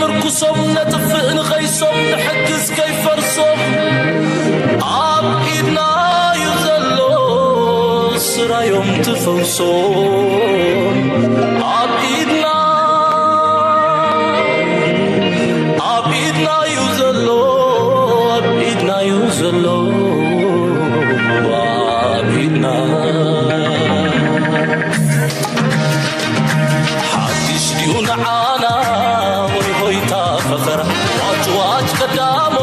ምርኩሶም ነጥፍእ ንኸይሶም ንሕግዝ ከይፈርሶም ኣብ ኢድና እዩ ዘሎ ስራዮም ትፈውሶም ኣብ ኢድና ኣብ ኢድና እዩ ዘሎ ኣብ ኢድና እዩ ዘሎ ኣብ ኢድና ሓድሽ ድዩ ንዓና ወይ ሆይታ ፈኸራ ዋጭ ዋጭ ቀዳሞ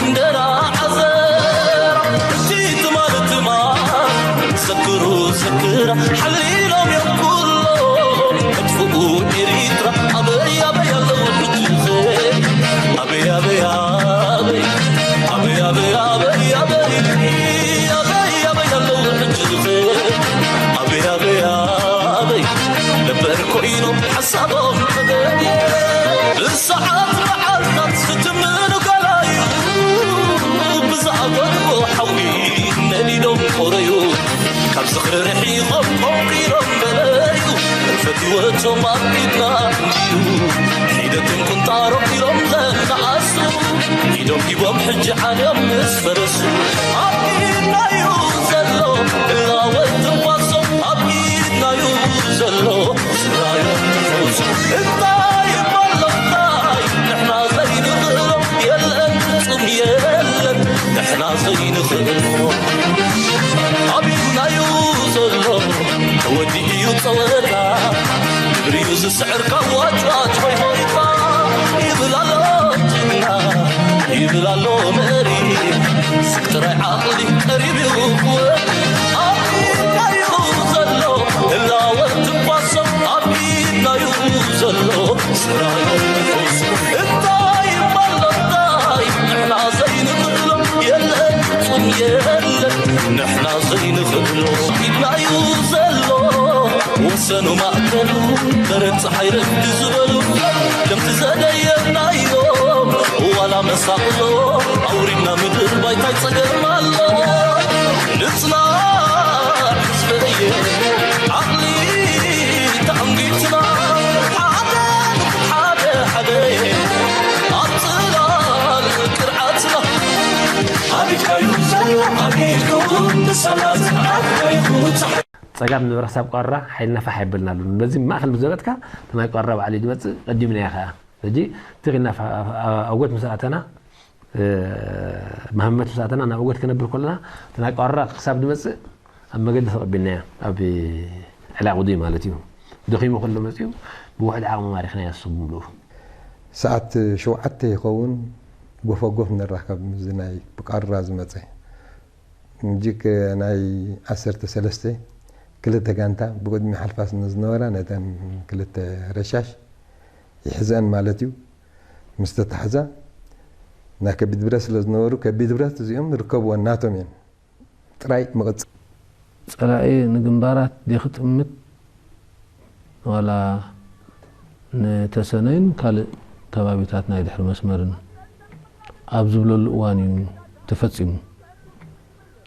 እንደራ ዓዘራ እቲ ትማል ትማል ዘክሩ ዘክራ ሓሊሎም እዮም ኩሎ መጥፍኡ ኤሪትራ ኣበይ ኣበይ ኣለዉ ሕጂ ኣበይ ኣበይ ኣበይ ኣበይ ኣበይ ኣበይ ኣበይ ኣበይ ኣበይ ኣበይ ኣለዉ ሕጂ ኣበይ ኣበይ ኣበይ ነበር ኮይኑ ሓሳቦም ተገድየ ብሰዓት መዓልታት ዝትምኑ ገላዩ ብዝኣገድዎ ሓዊ ነዲዶም ቆረዩ ካብ ዝኽሪ ርሒቖም ቆንቂሎም በለዩ ፈትወቶም ኣብ ኢድና እንድዩ ሒደትን ቁንጣሮም ኢሎም ዘነኣሱ ኢዶም ሂቦም ሕጂ ዓንዮም ምስ ፈረሱ ኣብ ኢድናዩ ዘሎ እላወት ትንፋሶም ኣብ ኢድናዩ ዘሎ ስራዮም ትፈውሱ እንታይ ይባሎ እንታይ ንሕና ዘይንኽእሎ የለን ፍጹም የለን ንሕና ዘይንኽእሎ ኣብ ኢድናዩ ዘሎ ተወዲኡ እዩ ጸወታ ግብሪዩ ዝስዕር ካብ ዋጭዋጭ ወይ ሆይታ ይብል ኣሎ ጅግና ይብል ኣሎ መሪ ስግ ጥራይ ዓቕሊ ቀሪብ እዩ ክወዲ ኣብ ኢድናዩ ዘሎ ህላወ ትንፋሶም ኣብ ኢድናዩ ዘሎ ስራዮም ትፈውሱ እንታይ ይባሎ እንታይ ንሕና ዘይንኽእሎ የለን ፍጹም የለን ንሕና ዘይንኽእሎ ኢድናዩ ዘሎ ወሰኑ ማእከሉ በረድ ፀሓይ ረፍዲ ዝበሉ ከምቲ ዘደየናዮ ዋላ መሳቕሎ ኣውሪድና ምድር ባይታይ ፀገም ኣሎ ንፅናዕ ህዝበየ ዓቕሊ ተኣንጊትና ሓደ ሓደ ሓደ ኣብ ፅላል ቅርዓትና ኣቢድካዩ ዘሎ ኣቢድኩም ብሰላት ኣቢድካዩ ጸጋም ንብረ ክሳብ ቋራ ሓይልና ፋሕ የብልናሉን በዚ ማእኸል ብዘበጥካ እቲ ናይ ቋራ ባዕሉ እዩ ዝመጽእ ቀዲምናዮ ከኣ ሕጂ ትኺልና ኣጎት ምስ ኣተና መሃመት ምስ ኣተና ናብ ኣጎት ክነብል ከለና እቲ ናይ ቋራ ክሳብ ዝመጽእ ኣብ መገዲ ተቐቢልናዮ ኣብ ዕላቕ ውዱይ ማለት እዩ ደኺሙ ከሎ መጽኡ ብውሕድ ዓቕሚ ማሪኽናዮ ንሱ ብምልኡ ሰዓት ሸውዓተ ይኸውን ጎፈጎፍ ንራኸብ ምስዚ ናይ ብቃራ ዝመጸ ምጅግ ናይ ዓሰርተ ሰለስተ ክልተ ጋንታ ብቅድሚ ሓልፋ ስለ ዝነበራ ነተን ክልተ ረሻሽ ይሕዘአን ማለት እዩ ምስ ተታሕዛ ናይ ከቢድ ብረት ስለ ዝነበሩ ከቢድ ብረት እዚኦም ዝርከብወን ናቶም እየን ጥራይ ምቕጽል። ጸላኢ ንግንባራት ድዩ ክጥምት ዋላ ንተሰነይን ካልእ ከባቢታት ናይ ድሕሪ መስመርን ኣብ ዝብለሉ እዋን እዩ ተፈጺሙ።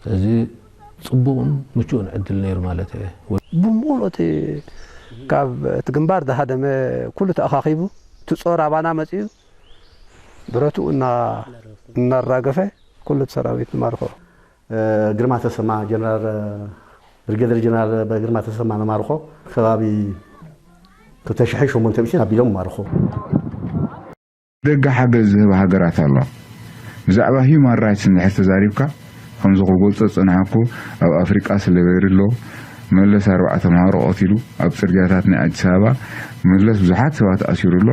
ስለዚ ጽቡቕን ምቹእን ዕድል ነይሩ ማለት እየ። ብሙሉእ እቲ ካብ እቲ ግንባር ዝሃደመ ኩሉ ተኣኻኺቡ እቲ ጾር ኣባና መጺኡ ብረትኡ እናራገፈ ኩሉ እቲ ሰራዊት ንማርኾ። ግርማ ተሰማ ጀነራል ብርጌደር ጀነራል ግርማ ተሰማ ንማርኾ ከባቢ ክልተ ሽሕን ሸሞንተ ሚእትን ኣቢሎም ማርኾ። ደገ ሓገዝ ዝህባ ሃገራት ኣሎ። ብዛዕባ ሂዩማን ራይትስ እንድሕር ተዛሪብካ ከምዚ ክገልጾ ዝጸናሕኩ ኣብ ኣፍሪቃ ስሌቨሪ ኣሎ፣ መለስ ኣርባዕተ ተምሃሮ ቀቲሉ፣ ኣብ ጽርግያታት ናይ ኣዲስ ኣበባ መለስ ብዙሓት ሰባት ኣሲሩ ኣሎ፣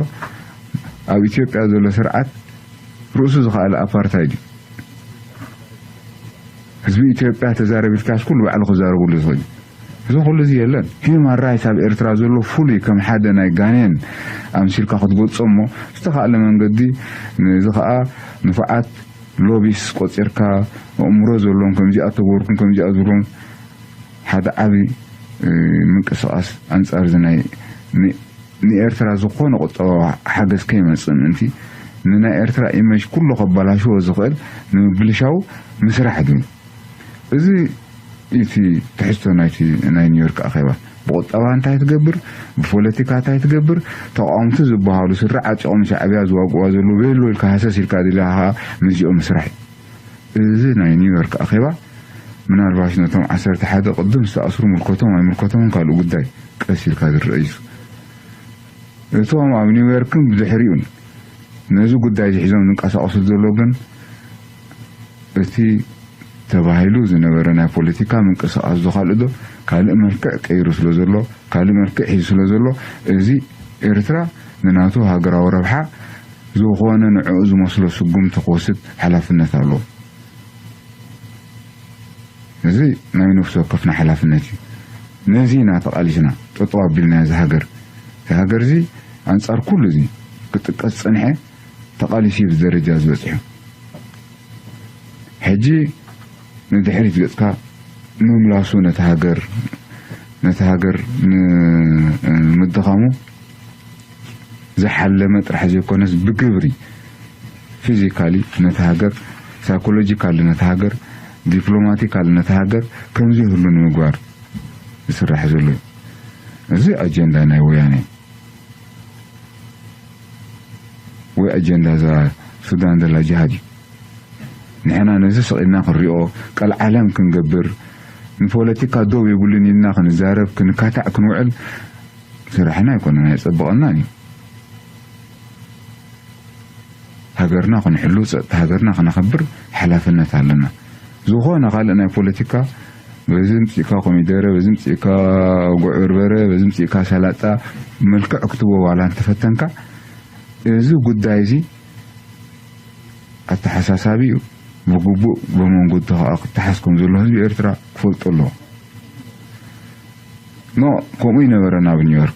ኣብ ኢትዮጵያ ዘሎ ስርዓት ርእሱ ዝኸኣለ ኣፓርታይድ እዩ። ህዝቢ ኢትዮጵያ ተዛረብ ኢልካስ ኩሉ ባዕሉ ክዛረበሉ ዝኽእል እዩ። እዚ ኩሉ እዚ የለን። ሂዩማን ራይት ኣብ ኤርትራ ዘሎ ፍሉይ ከም ሓደ ናይ ጋኔን ኣምሲልካ ክትገልጾ እሞ ዝተኻእለ መንገዲ ነዚ ከኣ ንፉዓት ሎቢስ ቆጺርካ ኣእምሮ ዘለዎም ከምዚኣ ተገበርኩም ከምዚኣ ዝብሎም ሓደ ዓቢ ምንቅስቓስ ኣንጻር እዚ ናይ ንኤርትራ ዝኾነ ቁጠባዊ ሓገዝ ከይመጽእ ምእንቲ ንናይ ኤርትራ ኢመጅ ኩሉ ከባላሽዎ ዝኽእል ንምብልሻው ምስራሕ ድዩ? እዚ እቲ ትሕዝቶ ናይቲ ናይ ኒውዮርክ ኣኼባ። ብቁጠባ እንታይ ትገብር፣ ብፖለቲካ እንታይ ትገብር፣ ተቃወምቲ ዝበሃሉ ስረ ዓጢቖም ሻዕብያ ዝዋግእዋ ዘለዉ በሎ ኢልካ ሃሰስ ኢልካ ድልያ ከዓ ምስዚኦም ምስራሕ እዩ። እዚ ናይ ኒውዮርክ ኣኼባ ምናልባሽ ነቶም ዓሰርተ ሓደ ቅድም ዝተኣስሩ ምልከቶም ኣይምልከቶምን ካልእ ጉዳይ ቀስ ኢልካ ዝረአ እዩ። እቶም ኣብ ኒውዮርክን ብድሕሪኡን ነዚ ጉዳይ ዝሒዞም ዝንቀሳቐሱ ዘሎ ግን እቲ ተባሂሉ ዝነበረ ናይ ፖለቲካ ምንቅስቃስ ዶ ካልእ ዶ ካልእ መልክዕ ቀይሩ ስለ ዘሎ ካልእ መልክዕ ሒዙ ስለ ዘሎ እዚ ኤርትራ ንናቱ ሃገራዊ ረብሓ ዝኾነ ንዕኡ ዝመስሎ ስጉምቲ ክወስድ ሓላፍነት ኣለዎ። እዚ ናይ ነፍሲ ወከፍና ሓላፍነት እዩ። ነዚ ኢና ተቓሊስና ጠጠው ኣቢልና እዚ ሃገር። እዚ ሃገር እዚ ኣንጻር ኩሉ እዚ ክጥቀስ ጸንሐ ተቓሊሱ እዩ ደረጃ ዝበጽሑ። ሕጂ ንድሕሪት ገጽካ ምምላሱ ነቲ ሃገር ነቲ ሃገር ንምድኻሙ ዝሓለመ ጥራሕ ዘይኮነስ ብግብሪ ፊዚካሊ ነቲ ሃገር ሳይኮሎጂካሊ ነቲ ሃገር ዲፕሎማቲካሊ ነቲ ሃገር ከምዚ ይህሉ ንምግባር ዝስራሕ ዘሎ እዩ። እዚ ኣጀንዳ ናይ ወያነ ወይ ኣጀንዳ እዛ ሱዳን ዘላ ጅሃድ እዩ። ንሕና ነዚ ስቕ ኢልና ክንሪኦ ቀልዓለም ክንገብር ንፖለቲካ ደው የብሉን ኢልና ክንዛረብ ክንካታዕ ክንውዕል ስራሕና ኣይኮነን፣ ኣየጸብቐናን እዩ። ሃገርና ክንሕሉ፣ ጸጥታ ሃገርና ክነኸብር ሓላፍነት ኣለና። ዝኾነ ካልእ ናይ ፖለቲካ በዚ ምጽእካ ኮሚደረ፣ በዚ ምጽእካ ጉዕ በርበረ፣ በዚ ምጽእካ ሰላጣ መልክዕ ክትቦ ዋላ እንተፈተንካ እዚ ጉዳይ እዚ ኣተሓሳሳቢ እዩ። ብግቡእ ብመንጎ ከዓ ክተሓዝ ከም ዘሎ ህዝቢ ኤርትራ ክፈልጦ ኣለዎ። ኖ ከምኡ ይነበረ ናብ ኒውዮርክ።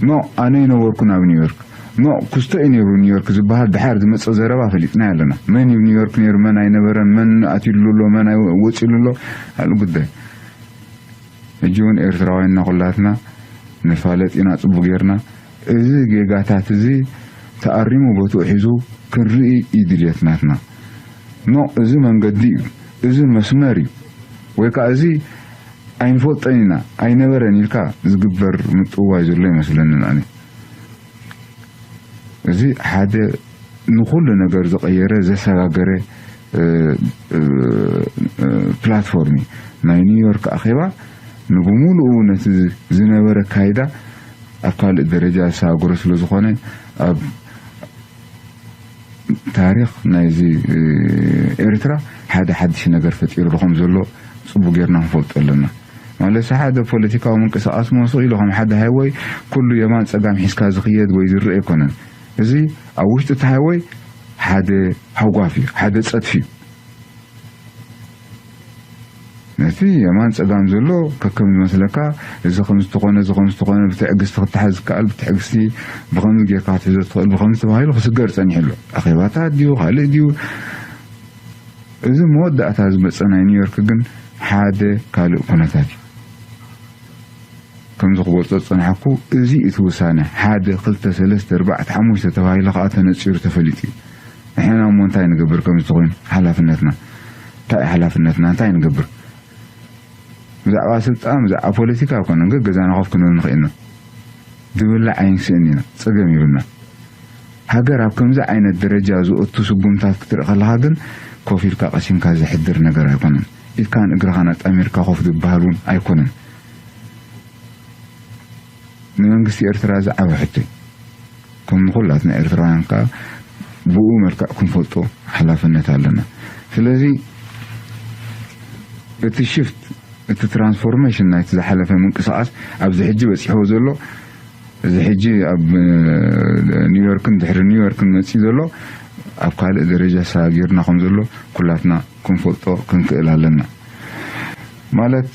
ኖ ኣነ ይነበርኩ ናብ ኒውዮርክ። ኖ ክስቶ እዩ ነይሩ ኒውዮርክ ዝበሃል ድሓር ዝመፀ ዘረባ ፈሊጥና ኣለና። መን እዩ ኒውዮርክ ነይሩ፣ መን ኣይነበረን፣ መን ኣትሉ ኣሎ፣ መን ኣይ- ወፂሉ ኣሎ፣ ካልእ ጉዳይ። ሕጂ እውን ኤርትራውያንና ኩላትና ንፋለጥ ኢና ፅቡ ጌርና። እዚ ጌጋታት እዚ ተኣሪሙ ቦትኡ ሒዙ ክንርኢ እዩ ድልየት ናትና። ኖ እዚ መንገዲ እዩ፣ እዚ መስመር እዩ፣ ወይ ከዓ እዚ ኣይንፈልጦን ኢና፣ ኣይነበረን ኢልካ ዝግበር ምጥዋይ ዘሎ ይመስለንን ኣነ። እዚ ሓደ ንኹሉ ነገር ዝቐየረ ዘሰጋገረ ፕላትፎርም እዩ። ናይ ኒውዮርክ ኣኼባ ንብሙሉኡ ነቲ ዝነበረ ካይዳ ኣብ ካልእ ደረጃ ዝሰጋገረ ስለ ዝኾነ ኣብ ታሪኽ ናይዚ ኤርትራ ሓደ ሓድሽ ነገር ፈጢሩ ከም ዘሎ ጽቡቅ ጌርና ክንፈልጦ ኣለና። ማለት ሓደ ፖለቲካዊ ምንቅስቃስ መሱ ኢሉ ከም ሓደ ሃይወይ ኩሉ የማን ጸጋም ሒዝካ ዝኽየድ ወይ ዝረአ ኣይኮነን። እዚ ኣብ ውሽጢ እቲ ሃይወይ ሓደ ሃጓፍ እዩ፣ ሓደ ጸድፊ እዩ። ነቲ የማን ጸጋም ዘሎ ከከም ዝመስለካ እዚ ከም ዝተኾነ እዚ ከም ዝተኾነ ብትዕግስቲ ክተሓዝ ዝከኣል ብትዕግስቲ ብኸምዚ ጌርካ ክትሕዞ ትኽእል ብኸምዚ ተባሂሉ ክስገር ጸኒሑ ኣሎ። ኣኼባታት ድዩ ካልእ ድዩ? እዚ መወዳእታ ዝመጸ ናይ ኒውዮርክ ግን ሓደ ካልእ ኩነታት እዩ። ከምዚ ክገልጾ ዝጸናሕኩ እዚ እቲ ውሳነ ሓደ ክልተ ሰለስተ ኣርባዕተ ሓሙሽተ ተባሂሉ ከኣ ተነጺሩ ተፈሊጡ እዩ። ንሕና እሞ እንታይ ንገብር ከምዚ ተኾይኑ ሓላፍነትና እንታይ እዩ? ሓላፍነትና እንታይ ንገብር? ብዛዕባ ስልጣን ብዛዕባ ፖለቲካ ኣይኮነን ገገዛና ኮፍ ክንብል ንኽእል ኢና። ድብላዕ ኣይንስእን ኢና፣ ጸገም ይብልና። ሃገር ኣብ ከምዚ ዓይነት ደረጃ ዝእቱ ስጉምታት ክትርኢ ከለኻ ግን ኮፍ ኢልካ ቀሲንካ ዘሕድር ነገር ኣይኮነን። ኢድካን እግርኻን ኣጣሚርካ ኮፍ ዝበሃል እውን ኣይኮነን። ንመንግስቲ ኤርትራ ዝዓበ ሕቶ እዩ። ከም ንኹላትና ኤርትራውያን ከኣ ብኡ መልክዕ ክንፈልጦ ሓላፍነት ኣለና። ስለዚ እቲ ሽፍት እቲ ትራንስፎርሜሽን ናይቲ ዝሓለፈ ምንቅስቃስ ኣብዚ ሕጂ በፂሕዎ ዘሎ እዚ ሕጂ ኣብ ኒውዮርክን ድሕሪ ኒውዮርክን መፂኡ ዘሎ ኣብ ካልእ ደረጃ ሰጋጊርና ከም ዘሎ ኩላትና ክንፈልጦ ክንክእል ኣለና። ማለት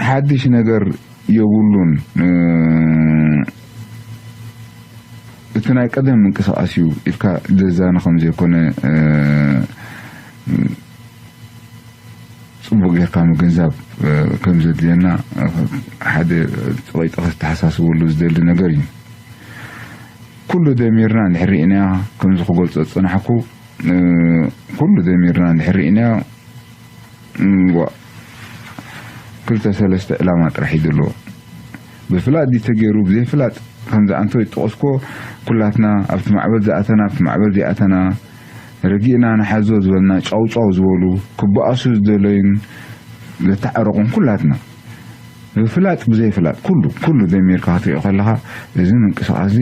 ሓድሽ ነገር የብሉን። እቲ ናይ ቀደም ምንቅስቃስ እዩ ኢልካ ዘዛኒ ከም ዘይኮነ ፅቡቅ ጌርካ ምግንዛብ ከም ዘድልየና ሓደ ቀይጠ ክተሓሳስበሉ ዝደሊ ነገር እዩ። ኩሉ ደሚርና እንድሕር ርኢናዮ ከምዚ ክገልፆ ዝፀናሕኩ ኩሉ ደሚርና እንድሕር ርኢናዮ ክልተ ሰለስተ ዕላማ ጥራሕ እዩ ዘለዎ። ብፍላጥ ድዩ ተገይሩ ብዘይፍላጥ፣ ከምዚ ኣንቶ ይጠቐስኮ፣ ኩላትና ኣብቲ ማዕበል ዝኣተና ኣብቲ ማዕበል ዘይኣተና፣ ረጊእና ንሓዞ ዝበልና፣ ጫውጫው ዝበሉ፣ ክበኣሱ ዝደለዩን ዘተዓረቑን ኩላትና፣ ብፍላጥ ብዘይፍላጥ፣ ኩሉ ኩሉ ደሚርካ ክትሪኦ ከለኻ፣ እዚ ምንቅስቓስ እዚ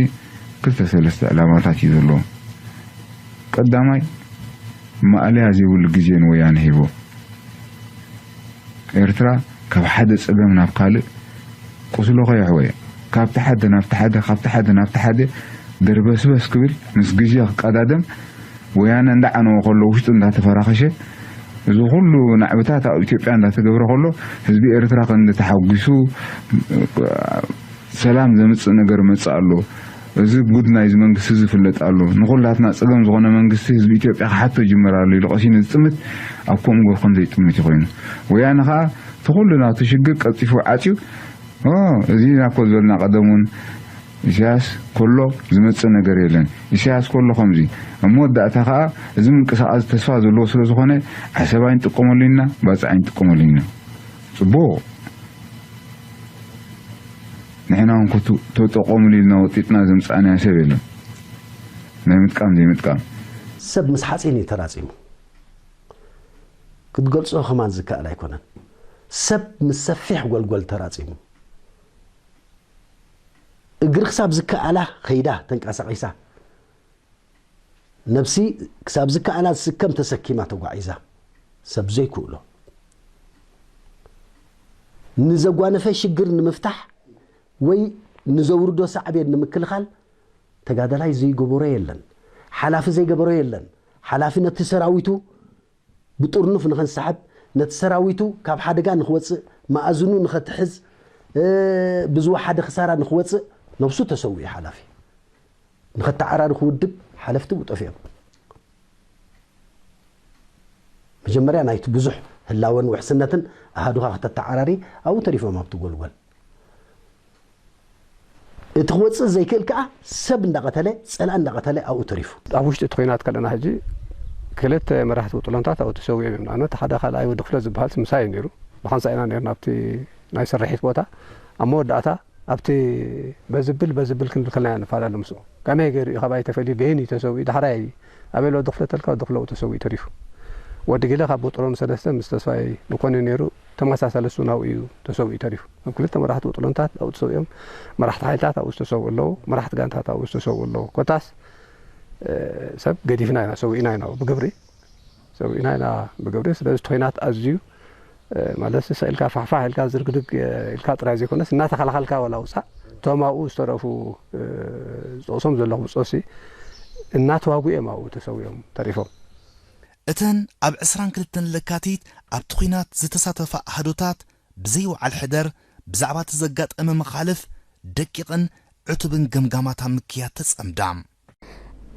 ክልተ ሰለስተ ዕላማታት እዩ ዘለዎ። ቀዳማይ፣ ማእለያ ዘይብሉ ግዜ ንወያነ ሂቦ። ኤርትራ ካብ ሓደ ጸገም ናብ ካልእ፣ ቁስሎ ከየሕወየ፣ ካብቲ ሓደ ናብቲ ሓደ፣ ካብቲ ሓደ ናብቲ ሓደ ደርበስበስ ክብል፣ ምስ ግዜ ክቀዳደም፣ ወያነ እንዳዓነወ ከሎ፣ ውሽጡ እንዳተፈራኸሸ፣ እዚ ኩሉ ናዕብታት ኣብ ኢትዮጵያ እንዳተገብረ ከሎ፣ ህዝቢ ኤርትራ ክንዲ ተሓጒሱ፣ ሰላም ዘምጽእ ነገር መጽእ ኣሎ። እዚ ጉድ ናይዚ መንግስቲ እዚ ይፍለጥ ኣሎ። ንኹላትና ጸገም ዝኾነ መንግስቲ ህዝቢ ኢትዮጵያ ክሓቶ ይጅምር ኣሎ ኢሉ ቀሲኑ ዝጥምት፣ ኣብ ከምኡ ገብር ከም ዘይጥምት እዩ ኮይኑ። ወያነ ኸኣ እቲ ኩሉ ናቱ ሽግር ቀልጢፉ ዓጽዩ፣ ኦ፣ እዚ ኢና እኮ ዝበልና ቀደም እውን፣ ኢሳያስ ከሎ ዝመጽእ ነገር የለን። ኢሳያስ ከሎ ከምዚ። ኣብ መወዳእታ ኸኣ እዚ ምንቅስቓስ ተስፋ ዘለዎ ስለ ዝኾነ፣ ዓሰብ ኣይንጥቀመሉ ኢና፣ ባጽዕ ኣይንጥቀመሉ ኢና። ጽቡቕ። ንሕና እውን ክቱ-፣ ተጠቐሙሉ ኢልና ወጢጥና ዘምጻእናዮ ሰብ የለን። ናይ ምጥቃም ዘይምጥቃም። ሰብ ምስ ሓፂን እዩ ተራፂሙ። ክትገልጾ ከማን ዝከኣል ኣይኮነን። ሰብ ምስ ሰፊሕ ጎልጎል ተራፂሙ። እግሪ ክሳብ ዝከኣላ ከይዳ ተንቀሳቒሳ። ነብሲ ክሳብ ዝከኣላ ዝስከም ተሰኪማ ተጓዒዛ። ሰብ ዘይክእሎ። ንዘጓነፈ ሽግር ንምፍታሕ ወይ ንዘውርዶ ሳዕቤን ንምክልኻል ተጋዳላይ ዘይገበሮ የለን። ሓላፊ ዘይገበሮ የለን። ሓላፊ ነቲ ሰራዊቱ ብጥርኑፍ ንኸንሰሕብ፣ ነቲ ሰራዊቱ ካብ ሓደጋ ንኽወጽእ፣ መኣዝኑ ንኸትሕዝ፣ እ፣ ብዝወሓደ ክሳራ ንኽወጽእ ነብሱ ተሰዊኡ ሓላፊ። ንኸተዓራርኹ ውድብ ሓለፍቲ ጠፊኦም። መጀመርያ ናይቲ ብዙሕ ህላወን ውሕስነትን ኣሃዱኻ ከተተዓራሪ ኣብኡ ተሪፎም ኣብቲ ጎልጎል። እቲ ክወጽእ ዘይክእል ከኣ ሰብ እንዳቐተለ፣ ጸላእ እንዳቐተለ ኣብኡ ተሪፉ። ኣብ ውሽጢ እቲ ኲናት ከለና ሕጂ ክልተ መራሕቲ ውጥሎንታት ኣብኡ ተሰዊኦም እዮም። ንኣብነት ሓደ ካልኣይ ወዲ ክፍለ ዝበሃል ምሳይ እዩ ነይሩ። ብሓንሳእ ኢና ነርና ኣብቲ ናይ ስርሒት ቦታ። ኣብ መወዳእታ ኣብቲ በዝብል በዝብል ክንብል ከለና ኢና ንፈላለ ምስኡ። ከመይ ገይሩ እዩ ካባይ ተፈልዩ? በየን እዩ ተሰዊኡ? ዳሕራይ ኣበይ ኣሎ ወዲ ክፍለ ተልካ ወዲ ክፍለ ተሰዊኡ ተሪፉ። ወዲ ገለ ካብ ውጥሎን ሰለስተ ምስ ተስፋይ መኮንን ነይሩ። ተመሳሳሊ እሱ ናብኡ እዩ ተሰዊኡ ተሪፉ። እቶም ክልተ መራሕቲ ውጥሎንታት ኣብኡ ተሰዊኦም፣ መራሕቲ ሓይልታት ኣብኡ ዝተሰውኡ ኣለዉ፣ መራሕቲ ጋንታት ኣብኡ ዝተሰውኡ ኣለዉ። ኮታስ፣ እ፣ ሰብ ገዲፍና ኢና፣ ሰዊእና ኢና ብግብሪ፣ ሰዊእና ኢና ብግብሪ። ስለዚ እቲ ኲናት ኣዝዩ፣ እ፣ ማለት ስቕ ኢልካ ፋሕፋሕ ኢልካ ዝርግድግ፣ እ፣ ኢልካ ጥራይ ዘይኮነስ፣ እናተኸላኸልካ ዋላ ውጻእ፣ እቶም ኣብኡ ዝተረፉ፣ እ፣ ዝጠቕሶም ዘለኹ ብጾሲ እናተዋግኡ እዮም ኣብኡ ተሰዊኦም ተሪፎም። እተን ኣብ ዕስራን ክልተን ለካቲት ኣብቲ ኲናት ዝተሳተፋ ኣሃዱታት ብዘይ ወዓል ሕደር ብዛዕባ እቲ ዘጋጠመ መኻልፍ ደቂቕን ዕቱብን ገምጋማት ኣብ ምክያድ ተጸምዳ።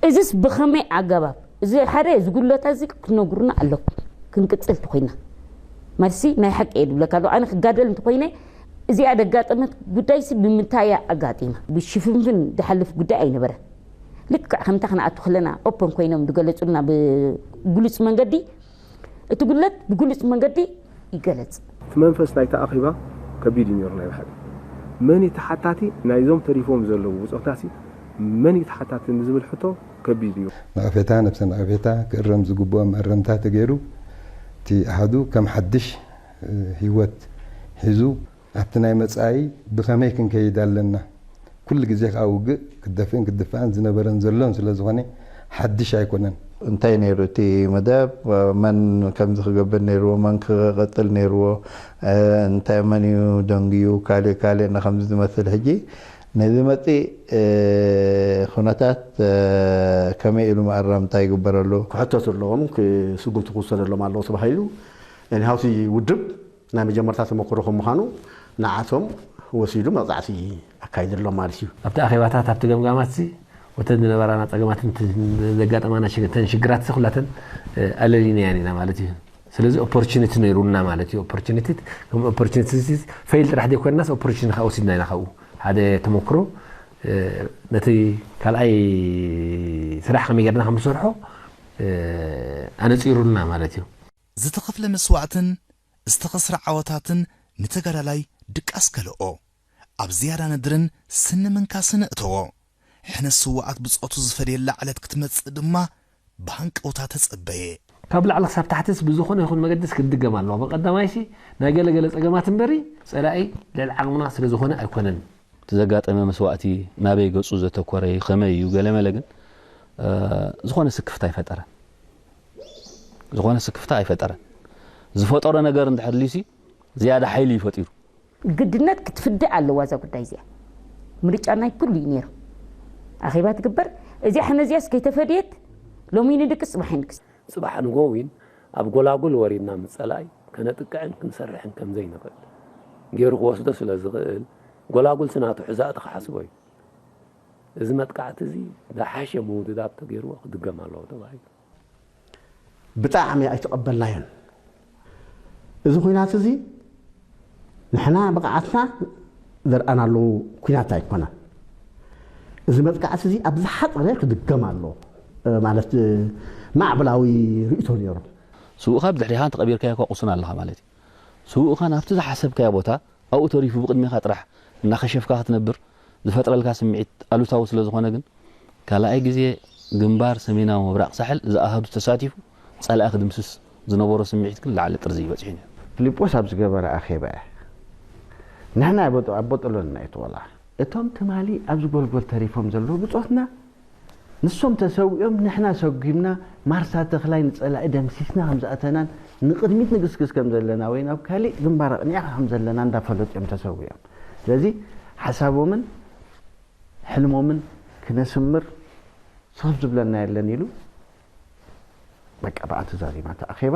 እዝስ ብኸመይ ኣገባብ? እዚ ሓደ፣ እዚ ጉድለታት እዚ ክትነግሩና ኣለኩም። ክንቅጽል እንተኾይና፣ መልሲ ናይ ሓቂ እየ ዝብለካ ኣለኹ። ኣነ ክጋደል እንተኾይነ፣ እዚኣ ደጋጠመት ጉዳይሲ ብምንታይ እያ ኣጋጢማ? ብሽፍንፍን ዝሓልፍ ጉዳይ ኣይነበረን። ልክዕ ከምታ ክንኣቱ ከለና ኦፐን ኮይኖም ዝገለጹልና፣ ብግሉጽ መንገዲ፣ እቲ ጉድለት ብግሉጽ መንገዲ ይገለጽ። እቲ መንፈስ ናይቲ ኣኼባ ከቢድ እዩ ነይሩ። ናይ ብሓቂ መን እዩ ተሓታቲ ናይዞም ተሪፎም ዘለዉ ብጾታሲ? መን እዩ ተሓታቲ ንዝብል ሕቶ ከቢድ እዩ። ነቐፌታ፣ ነብሰ ነቐፌታ፣ ክእረም ዝግብኦ መእረምታ ተገይሩ፣ እቲ ኣሃዱ ከም ሓድሽ፣ እ፣ ህይወት ሒዙ ኣብቲ ናይ መጻኢ ብኸመይ ክንከይድ ኣለና? ኩሉ ግዜ ከኣ ውግእ ክደፍእን ክድፋእን ዝነበረን ዘሎን ስለ ዝኾነ ሓድሽ ኣይኮነን። እንታይ ነይሩ እቲ መደብ? መን ከምዚ ክገብር ነይርዎ? መን ክቐጽል ነይርዎ? እ፣ እንታይ፣ መን እዩ ደንግዩ? ካልእ ካልእ ንኸምዚ ዝመስል ሕጂ ነዚ መጺእ፣ እ፣ ኩነታት፣ እ፣ ከመይ ኢሉ መኣረምታ ይግበረሉ? ክሕተቱ ኣለዎም፣ ክ-፣ ስጉምቲ ክውሰደሎም ኣለዎ ተባሂሉ። ኤኒሃው እቲ ውድብ ናይ መጀመርታ ተመክሮ ከም ምዃኑ ንዓቶም ወሲዱ መቕጻዕቲ ኣካይደሎም ማለት እዩ። ኣብቲ ኣኼባታት፣ ኣብቲ ገምጋማትሲ፣ ወተን ዝነበራና ጸገማትን እቲ ዘጋጠማና ሽግ-፣ እተን ሽግራትሲ ኩላተን፣ እ፣ ኣለሊናየን ኢና ማለት እዩ። ስለዚ ኦፖርቹኒቲ ነይሩና ማለት እዩ። ኦፖርቹኒቲ፣ ከም ኦፖርቹኒቲ ፌል ጥራሕ ዘይኮንናስ ኦፖርቹኒቲ ከኣ ወሲድና ኢና ካብኡ። ሓደ ተመክሮ፣ እ፣ ነቲ ካልኣይ ስራሕ ከመይ ጌርና ከም ንሰርሖ፣ እ፣ ኣነጺሩልና ማለት እዩ። ዝተኸፍለ መስዋእትን ዝተኸስረ ዓወታትን ንተጋዳላይ ድቃስ ከልኦ፣ ኣብ ዝያዳ ነድርን ስኒ ምንካስን እተዎ። ሕነ ስውኣት ብጾቱ ዝፈድየላ ዕለት ክትመጽእ ድማ ብሃንቀውታ ተጸበየ። ካብ ላዕሊ ክሳብ ታሕትስ ብዝኾነ ይኹን መገድስ ክድገም ኣለዎ። ብቐዳማይሲ ናይ ገለ ገለ ጸገማት እምበሪ ጸላኢ ልዕሊ ዓቕምና ስለ ዝኾነ ኣይኮነን። እቲ ዘጋጠመ መስዋእቲ ናበይ ገጹ ዘተኮረ እዩ፣ ከመይ እዩ፣ ገለመለ ግን፣ እ፣ ዝኾነ ስክፍታ ኣይፈጠረን። ዝኾነ ስክፍታ ኣይፈጠረን። ዝፈጠሮ ነገር እንድሕር ልዩሲ ዝያዳ ሓይሊ እዩ ፈጢሩ። ግድነት ክትፍዳእ ኣለዋ እዛ ጉዳይ እዚኣ። ምርጫ ናይ ኩሉ እዩ ነይሩ። ኣኼባ ትግበር። እዚኣ ሕነ እዚኣስ ከይተፈድየት ሎሚ ይንድቅስ ጽባሕ ይንድቅስ። ጽባሕ ንጎ እውን ኣብ ጎላጉል ወሪድና ምስ ጸላኢ ከነጥቅዕን ክንሰርሕን ከም ዘይንኽእል ገይሩ ክወስዶ ስለ ዝኽእል፣ ጎላጉል ስናቱ ሕዛእቲ ክሓስቦ እዩ። እዚ መጥቃዕቲ እዚ ዝሓሸ ምውድዳብ ተገይርዎ ክድገም ኣለዎ ተባሂሉ። ብጣዕሚ ኣይተቐበልናዮን። እዚ ኲናት እዚ ንሕና ብቕዓትና ዘርኣናሉ ኲናት ኣይኮነን። እዚ መጥቃዕቲ እዚ ኣብ ዝሓፀረ ክድገም ኣለዎ፣ እ፣ ማለት፣ እ፣ ማዕበላዊ ርእይቶ ነይሩ። ስውእኻ ብድሕሪኻ እንተቐቢርካዮ እኳ ቁሱን ኣለኻ ማለት እዩ። ስውእኻ ናብቲ ዝሓሰብካዮ ቦታ ኣብኡ ተሪፉ ብቕድሜኻ ጥራሕ እናኸሸፍካ ክትነብር ዝፈጥረልካ ስምዒት ኣሉታዊ ስለ ዝኾነ ግን፣ ካልኣይ ግዜ ግንባር ሰሜናዊ ምብራቕ ሳሕል እዚ ኣሃዱ ተሳቲፉ ጸላኢ ክድምስስ ዝነበሮ ስምዒት ግን ላዕሊ ጥርዚ እዩ በጺሑ ነይሩ። ፊሊጶስ ኣብ ዝገበረ ኣኼባ እያ። ንሕና ኣብ ቦጦሎን ኢና እዩ ተወላ። እቶም ትማሊ ኣብዚ ጎልጎል ተሪፎም ዘለዉ ብጾትና ንሶም ተሰዊኦም ንሕና ሰጒምና ማርሳ ተኽላይ ንጸላኢ ደምሲስና ከም ዝኣተናን ንቕድሚት ንግስግስ ከም ዘለና ወይ ናብ ካሊእ ግንባር ኣቕኒዕካ ከም ዘለና እንዳፈለጡ እዮም ተሰዊኦም። ስለዚ ሓሳቦምን ሕልሞምን ክነስምር ሰብ ዝብለና የለን ኢሉ በቃ ብኣ ተዛዚማ እታ ኣኼባ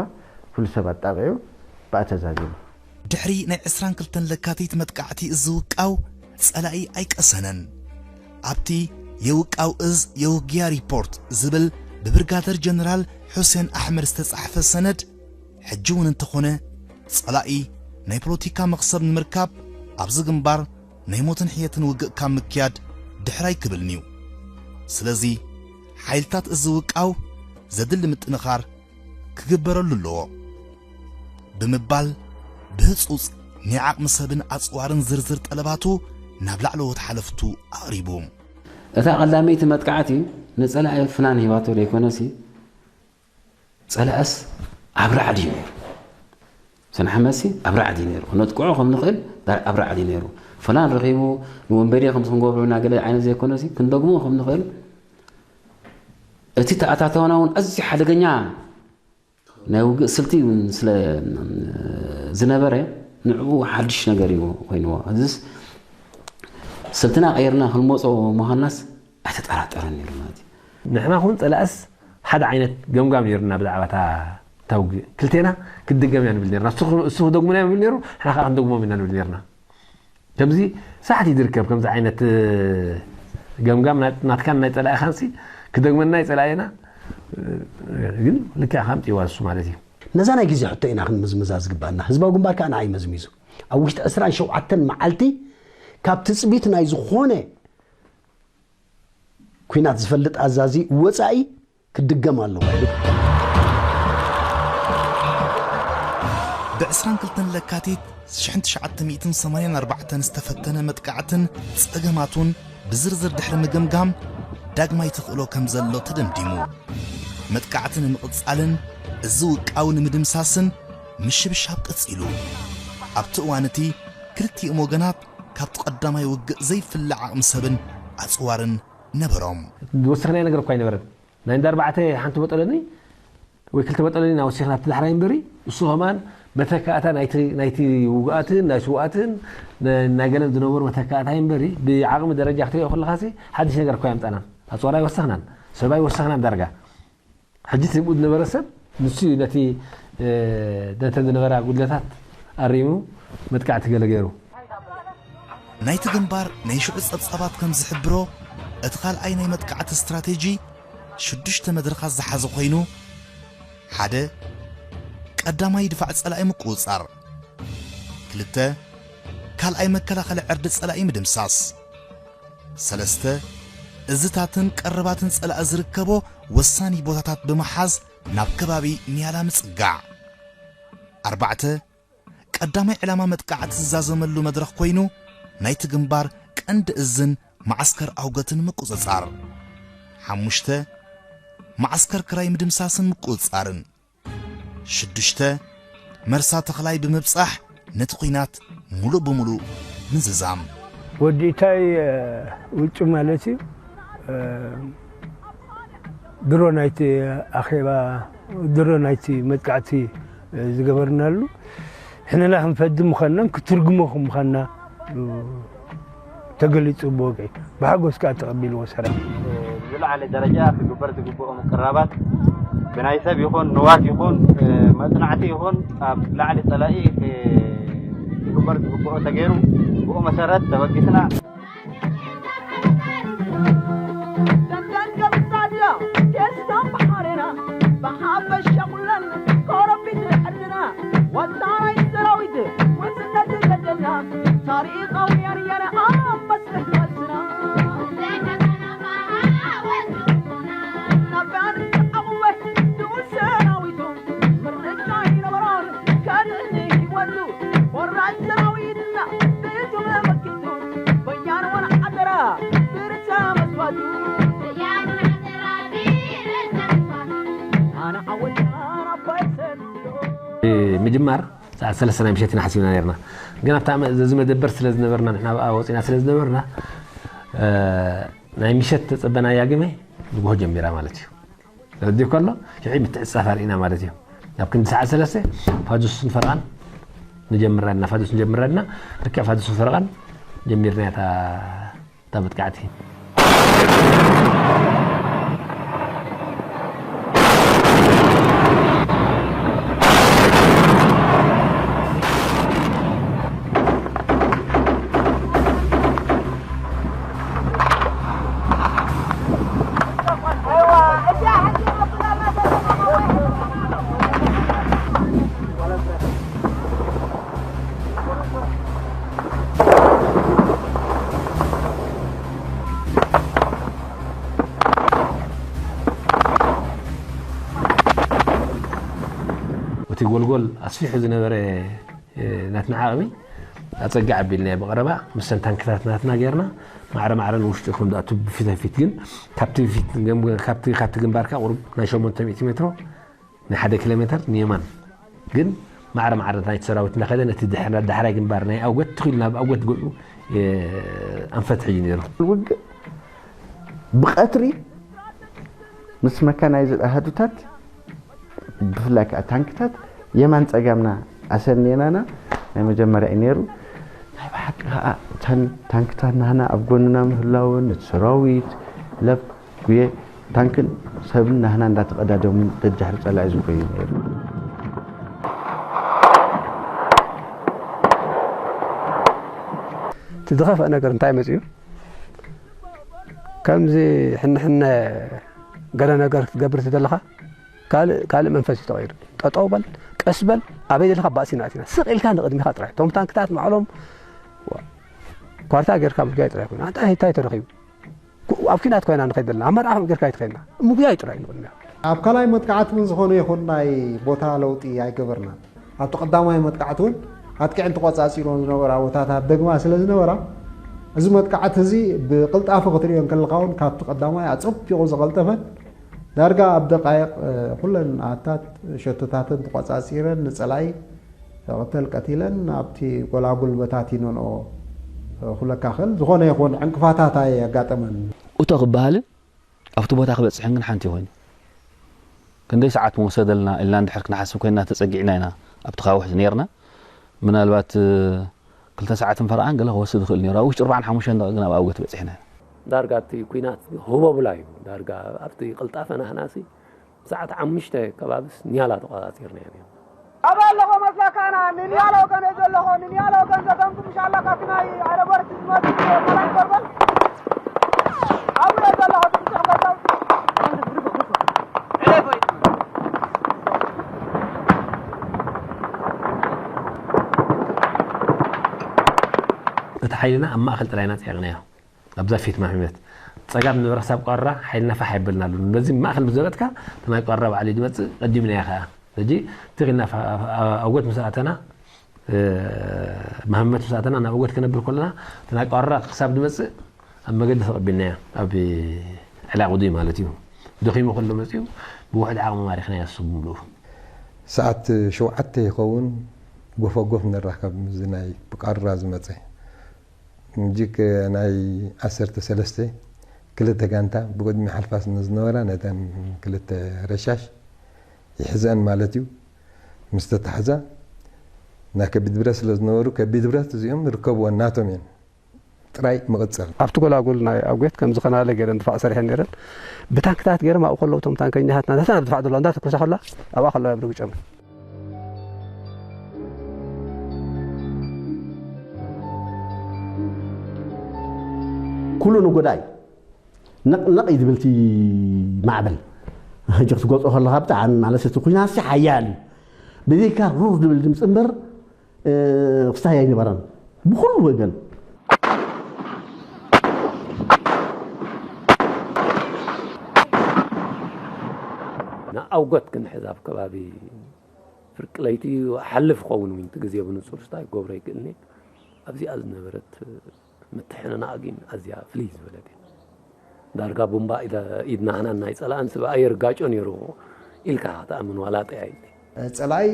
ኩሉ ሰብ ኣጣቒዑ ብኣ ተዛዚሙ። ድሕሪ ናይ ዕስራን ክልተን ለካቲት መጥቃዕቲ እዚ ውቃው ጸላኢ ኣይቀሰነን። ኣብቲ የውቃው እዝ የውግያ ሪፖርት ዝብል ብብርጋደር ጀነራል ሑሴን ኣሕመድ ዝተጻሕፈ ሰነድ ሕጂ እውን እንተኾነ ጸላኢ ናይ ፖለቲካ መኽሰብ ንምርካብ ኣብዚ ግንባር ናይ ሞትን ሕየትን ውግእ ካብ ምክያድ ድሕር ኣይክብልን'ዩ። ስለዚ ሓይልታት እዚ ውቃው ዘድሊ ምጥንኻር ክግበረሉ ኣለዎ ብምባል ብህጹጽ ናይ ዓቕሚ ሰብን ኣጽዋርን ዝርዝር ጠለባቱ ናብ ላዕለዎት ሓለፍቱ ኣቕሪቡ። እታ ቀዳመይቲ መጥቃዕቲ ንጸላኢ ፍናን ሂባቶ ዘይኮነሲ ጸላእስ ኣብ ራዕዲ እዩ ነይሩ። ሰንሓመሲ ኣብ ራዕዲ እዩ ነይሩ። ክነጥቅዖ ከም ንኽእል ዳ-፣ ኣብ ራዕዲ እዩ ነይሩ። ፍናን ረኺቡ ንወንበዴ ከምዚ ክንገብሮ ኢና ገለ ዓይነት ዘይኮነሲ ክንደግሞ ከም ንኽእል እቲ ተኣታተወና እውን ኣዝዩ ሓደገኛ ናይ ውግእ ስልቲ እውን ስለ ዝነበረ ንዕኡ ሓድሽ ነገር እዩ ኮይንዎ። እዚስ ስልትና ቀይርና ክንመጾ ምዃንናስ ኣይተጠራጠረን ነይሩ ማለት እዩ። ንሕና ኹን ጸላእስ ሓደ ዓይነት ገምጋም ነይሩና ብዛዕባ እታ፣ እታ ውግእ። ክልቴና ክትድገም እያ ንብል ነርና። እሱ፣ እሱ ክደግሙና እዮም ንብል ነይሩ፣ ንሕና ከዓ ክንደግሞም ኢና ንብል ነርና። ከምዚ ሳሕቲ ዝርከብ ከምዚ ዓይነት፣ እ፣ ገምጋም ናይ፣ ናትካን ናይ ጸላኢኻንሲ ክደግመና ይጸላእየና፣ እ፣ ግን ልክዕ ከምጽእዋ እሱ ማለት እዩ። ነዛ ናይ ግዜ ሕቶ ኢና ክንምዝምዛ ዝግባና። ህዝባዊ ግንባር ከዓ ንዓይ መዝሚዙ። ኣብ ውሽጢ ዕስራን ሸውዓተን መዓልቲ ካብ ትጽቢት ናይ ዝኾነ ኲናት ዝፈልጥ ኣዛዚ ወጻኢ ክድገም ኣለዎ። ብ ዕስራን ክልተን ለካቲት ሽሕን ትሽዓተ ሚእትን ሰማንያን ኣርባዕተን ዝተፈተነ መጥቃዕትን ጸገማቱን ብዝርዝር ድሕሪ ምግምጋም ዳግማይ ተኽእሎ ከም ዘሎ ተደምዲሙ። መጥቃዕቲ ንምቕጻልን እዚ ውቃው ንምድምሳስን ምሽብሻብ ቀጺሉ። ኣብቲ እዋን እቲ ክልቲኦም ወገናት ካብቲ ቀዳማይ ውግእ ዘይፍለ ዓቕሚ ሰብን ኣጽዋርን ነበሮም። ዝወሰኽናዮ ነገር እኳ ኣይነበረን። ናይ እንዳ ኣርባዕተ ሓንቲ ቦጠለኒ ወይ ክልተ ቦጠለኒ ኢና ወሲኽና ኣብቲ ዳሕራይ እምበሪ፣ እሱ ከማን መተካእታ ናይቲ፣ ናይቲ ውጉኣትን ናይ ስውኣትን ነ-፣ ናይ ገለን ዝነበሩ መተካእታ እዩ እምበሪ፣ ብዓቕሚ ደረጃ ክትሪኦ ከለኻሲ ሓድሽ ነገር እኳ ኣየምጻእናን። ኣጽዋር ኣይወሰኽናን፣ ሰብ ኣይወሰኽናን ዳርጋ። ሕጂ እቲ ብኡ ዝነበረ ሰብ ንሱ እዩ ነቲ፣ እ፣ ነተን ዝነበራ ጉድለታት ኣሪሙ መጥቃዕቲ ገለ ገይሩ። ናይቲ ግንባር ናይ ሽዑ ጸብጻባት ከም ዝሕብሮ፣ እቲ ካልኣይ ናይ መጥቃዕቲ ስትራቴጂ ሽዱሽተ መድረኻት ዝሓዘ ኮይኑ፣ ሓደ፣ ቀዳማይ ድፋዕ ጸላኢ ምቁጽጻር፣ ክልተ፣ ካልኣይ መከላኸሊ ዕርዲ ጸላኢ ምድምሳስ፣ ሰለስተ፣ እዝታትን ቀረባትን ጸላኢ ዝርከቦ ወሳኒ ቦታታት ብምሓዝ ናብ ከባቢ ኒያላ ምጽጋዕ፣ ኣርባዕተ፣ ቀዳማይ ዕላማ መጥቃዕቲ ዝዛዘመሉ መድረኽ ኮይኑ፣ ናይቲ ግንባር ቀንዲ እዝን መዓስከር ኣውገትን ምቁጽጻር። ሓሙሽተ፣ መዓስከር ክራይ ምድምሳስን ምቁጽጻርን። ሽዱሽተ፣ መርሳ ተኽላይ ብምብጻሕ ነቲ ኲናት ሙሉእ ብምሉእ ምዝዛም። ወዲ ኢታይ ውጩ ማለት እዩ። ድሮ ናይቲ ኣኼባ ድሮ ናይቲ መጥቃዕቲ ዝገበርናሉ ሕነና ክንፈዲ ምዃንናን ክትርጉሞ ከም ምዃንና ተገሊጹ ብወግዒ ብሓጎስ ከኣ ተቐቢልዎ ሰራዊት። ብዝለዓለ ደረጃ ክግበር ዝግብኦ ምቅርራባት ብናይ ሰብ ይኹን ንዋት ይኹን መጽናዕቲ ይኹን ኣብ ላዕሊ ጸላኢ ክግበር ዝግብኦ ተገይሩ ብኡ መሰረት ተበጊስና። ደንደን ገብሳድያ ቴስታን ባሕሬና ብሓፈሻ ኩለን ኮረቢት ዕድና ወታራይ ሰራዊት ውሕስነት ገደልና ታሪኻውያን የነ ኣብ መስርሕ ቃልስና ምጅማር ሰዓት ሰለስተ ናይ ምሸት ኢና ሓሲብና ነርና። ግን ኣብታ እዚ መደበር ስለ ዝነበርና ንሕና ኣብኣ ወፂና ስለ ዝነበርና ናይ ምሸት ተፀበናያ ግመ ንግሆ ጀሚራ ማለት እዩ። ተረዲኡ ከሎ ሽዑ ምትዕፃፍ ኣርኢና ማለት እዩ። ናብ ክንዲ ሰዓት ሰለስተ ፋዱስን ፈረቓን ንጀምር ኣለና። ፋዱስ ንጀምር ኣለና። ልክዕ ፋዱስን ፈረቓን ጀሚርና እታ እታ መጥቃዕቲ። እቲ ጎልጎል ኣስፊሑ ዝነበረ ናትና ዓቕሚ ኣፀጊ ዓቢልናዮ ብቐረባ ምስተን ታንክታት ናትና ጌርና ማዕረ ማዕረ ንውሽጢ ከም ዝኣቱ ብፊት ንፊት ግን ካብቲ ፊት ካብቲ ካብቲ ግንባርካ ቁሩብ ናይ ሸሞንተ ሚእቲ ሜትሮ ናይ ሓደ ኪሎ ሜትር ንየማን ግን ማዕረ ማዕረ ናይቲ ሰራዊት እናኸደ ነቲ ዳሕራይ ግንባር ናይ ኣውገት ትኺሉ ናብ ኣውገት ገኡ ኣንፈት ሕጂ ነይሩ። ውግእ ብቐትሪ ምስ መካናይዝድ ኣሃዱታት ብፍላይ ከዓ ታንክታት የማን ፀጋምና ኣሰንየናና ናይ መጀመርያ እዩ ነይሩ። ናይ ብሓቂ ከዓ እተን ታንክታት ናህና ኣብ ጎንና ምህላወን ነቲ ሰራዊት ለብ ጉየ ታንክን ሰብን ናህና እንዳተቐዳደሙ ደድሕሪ ፀላኢ ዝጎዩ ነይሩ። እቲ ዝኸፍአ ነገር እንታይ መፅዩ? ከምዚ ሕነ ሕነ ገለ ነገር ክትገብር ተለኻ ካልእ ካልእ መንፈስ እዩ ተቐይሩ። ጠጠው በል፣ ቀስ በል፣ ኣበይ ዘለኻ ባእሲ ኢና ኣቲና። ስቕ ኢልካ ንቕድሚኻ ጥራይ። እቶም ታንክታት ንባዕሎም ኳርታ ጌርካ ምጉያይ ጥራይ ኮይኑ። ኣንታ እንታይ ተረኺቡ? ኣብ ኲናት ኮይና ንኸይድ ዘለና። ኣብ መርዓ ከምኡ ጌርካ ኣይትኸይድና። ምጉያይ ጥራይ ንቕድሚኻ። ኣብ ካልኣይ መጥቃዕቲ እውን ዝኾነ ይኹን ናይ ቦታ ለውጢ ኣይገበርናን። ኣብቲ ቀዳማይ መጥቃዕቲ እውን ኣጥቂዐን ተቖጻጺሮን ዝነበራ ቦታታት ደግማ ስለ ዝነበራ፣ እዚ መጥቃዕቲ እዚ ብቕልጣፈ ክትርእዮ እንከለኻ እውን ካብቲ ቀዳማይ ኣጸቢቑ ዝቐልጠፈን ዳርጋ ኣብ ደቃይቕ ኩለን ኣሃታት ሸቶታተን ተቖጻጺረን ንጸላኢ ቅተል ቀቲለን ኣብቲ ጎላጉል በታቲነንኦ ክብለካ እኽእል። ዝኾነ ይኹን ዕንቅፋታት ኣየጋጠመን። እቶ ክበሃልን ኣብቲ ቦታ ክበጽሕን ግን ሓንቲ ኮይኑ ክንደይ ሰዓት ምወሰደልና ኢልና እንድሕር ክንሓስብ ኮይንና ተጸጊዕና ኢና ኣብቲ ካውሕ ዝነርና ምናልባት ክልተ ሰዓትን ፈረቓን ገለ ክወስድ ይኽእል ነይሩ ኣብ ውሽጢ ኣርባዓን ሓሙሽተን ደቂቕ ግን ኣብ ኣውገት በጺሕና ኢና። ዳርጋ እቲ ኲናት ህቦብላ እዩ ዳርጋ ኣብቲ ቅልጣፈ ናህናሲ ሰዓት ሓሙሽተ ከባቢስ ኒያላ ተቖጻጺርናያ ነርና። ኣበይ ኣለኹ መስለካ ኣነ ንንያላ ወገን እየ ዘለኹ ንንያላ ወገን ዘተንኩ ምሽ ኣላ ካብቲ ናይ ኣረጎርቲ ዝመጽእ ካልኣይ ጎልጎል ኣብኡ እየ ዘለኹ እቲ ብዙሕ ጎልጎል እቲ ሓይልና ኣብ ማእኸል ጥራይ ኢና ጸይቕናዮ። ኣብዛ ፊት ማህመት ጸጋም ነበረ ክሳብ ቋራ ሓይልና ፋሕ የበልናሉ ነዚ ማእኸል ምስ ዘበጥካ እቲ ናይ ቋራ ባዕሉ ድመጽእ ቀዲምናዮ ከኣ ሕጂ ትኺልና ኣጎት ምስ ኣተና መሃመት ምስ ኣተና ናብ ኦገት ክነብር ከለና እቲ ናይ ቋራ ክሳብ ዝመጽእ ኣብ መገዲ ተቐቢልናዮ። ኣብ ዕላቑዲ ማለት እዩ። ደኺሙ ከሎ መጺኡ ብውሕድ ዓቕሚ ማሪኽናዮ እሱ ብምልኡ። ሰዓት ሸውዓተ ይኸውን ጎፈጎፍ ንራኸብ ምስዚ ናይ ብቃራ ዝመጸ ምጅግ ናይ ዓሰርተ ሰለስተ ክልተ ጋንታ ብቅድሚ ሓልፋ ስለ ዝነበራ ነተን ክልተ ረሻሽ ይሕዘን ማለት እዩ። ምስ ተታሕዛ ናይ ከቢድ ብረት ስለ ዝነበሩ ከቢድ ብረት እዚኦም ርከብወን ናቶም እየን ጥራይ ምቕጸል። ኣብቲ ጎላጉል ናይ ኣጉት ከምዚ ከናለ ገይረን ድፋዕ ሰሪሐን ነይረን። ብታንክታት ገይሮም ኣብኡ ከለዉ እቶም ታንከኛታትና ነታ ናብ ድፋዕ ዘለዋ እንዳተኮሳ ከላ ኣብኣ ከለዋ እዮም ርግጨመን። ኩሉ ንጎዳይ ነቕ ነቕ እዩ ዝብል እቲ ማዕበል። ሕጂ ክትገልጾ ከለኻ ብጣዕሚ ማለት እቲ ኩናት ሓያል እዩ። ብዘይካ ሩር ዝብል ድምፂ እምበር ክስታይ ኣይነበረን ብኩሉ ወገን። ንኣውገት ክንሕዝ ኣብ ከባቢ ፍርቂ ለይቲ ሓልፍ ኸውን እውን እቲ ግዜ ብንጹር ስታይ ክገብሮ ይክእልኒ ኣብዚኣ ዝነበረት ምትሕንናቕ ግን ኣዝያ ፍልይ ዝበለት እያ። ዳርጋ ቡምባ ኢድና ሓናን ናይ ጸላእን ስብ ኣየር ጋጮ ነይሩ ኢልካ ክትኣምን ዋላ ጠያይቲ። ጸላኢ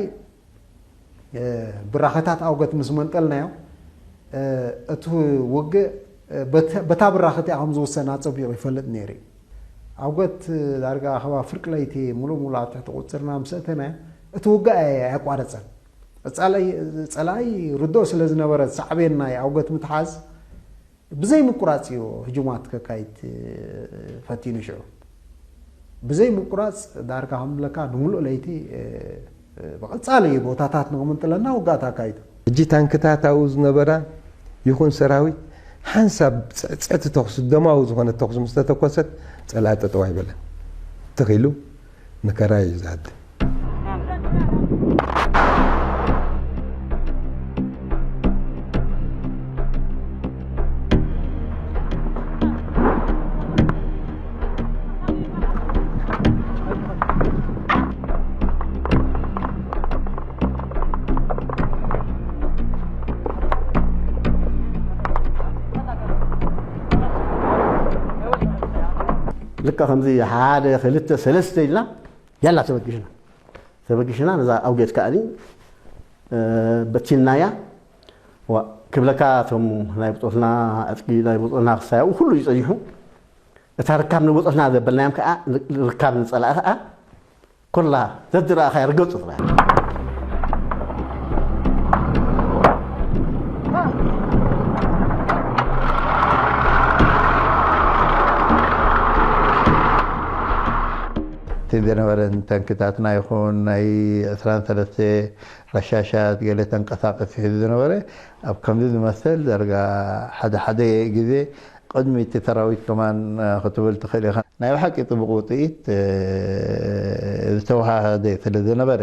ብራኸታት ኣውገት ምስ መንጠልናዮ እቲ ውግእ በታ ብራኸት እያ ከም ዝውሰን ኣጸቢቑ ይፈልጥ ነይሩ እዩ። ኣውገት ዳርጋ ከባቢ ፍርቂ ለይቲ ሙሉእ ሙሉእ ኣብ ትሕቲ ቁፅፅርና ምስ ኣእተናዮ እቲ ውግእ ኣየቋረፀን። ጸላኢ ርዱእ ስለ ዝነበረ ሳዕቤን ናይ ኣውገት ምትሓዝ ብዘይ ምቁራፅ እዩ ህጁማት ከካይድ ፈቲኑ ሽዑ። ብዘይ ምቁራፅ ዳርጋ ከም ብለካ ንሙሉእ ለይቲ ብቐፃሊ ቦታታት ንክምንጥለና ውግኣት ኣካይዱ። ሕጂ ታንክታት ኣብኡ ዝነበራ ይኹን ሰራዊት ሓንሳብ ፅዕፅዕቲ ተኹሲ ደማዊ ዝኾነ ተኹሲ ምስ ተተኮሰት ፀላኢ ጠጠው ኣይበለን። ትኽ ኢሉ ንከራይ እዩ ዝሃድም። ልካ ከምዚ ሓደ ክልተ ሰለስተ ኢልና ያላ ተበጊሽና ተበጊሽና ነዛ ኣውጌት ከኣኒ በቲንናያ። ክብለካ እቶም ናይ ብፆትና ዕጥቂ ናይ ብፆትና ክሳያኡ ኩሉ እዩ ፀኒሑ። እታ ርካብ ንብፆትና ዘበልናዮም ከዓ ርካብ ንፀላእ ከዓ ኮላ ዘድረኣኻ ይርገፁ ጥራይ። እቲ ዝነበረ ታንክታትና ይኹን ናይ ዕስራን ሰለስተ ረሻሻት ገለ ተንቀሳቀሲ ሒዙ ዝነበረ ኣብ ከምዚ ዝመሰል ዳርጋ ሓደ ሓደ ግዜ ቅድሚ እቲ ሰራዊት ከማን ክትብል ትኽእል ኢኻ። ናይ ብሓቂ ጽቡቕ ውጽኢት ዝተወሃሃደ ስለ ዝነበረ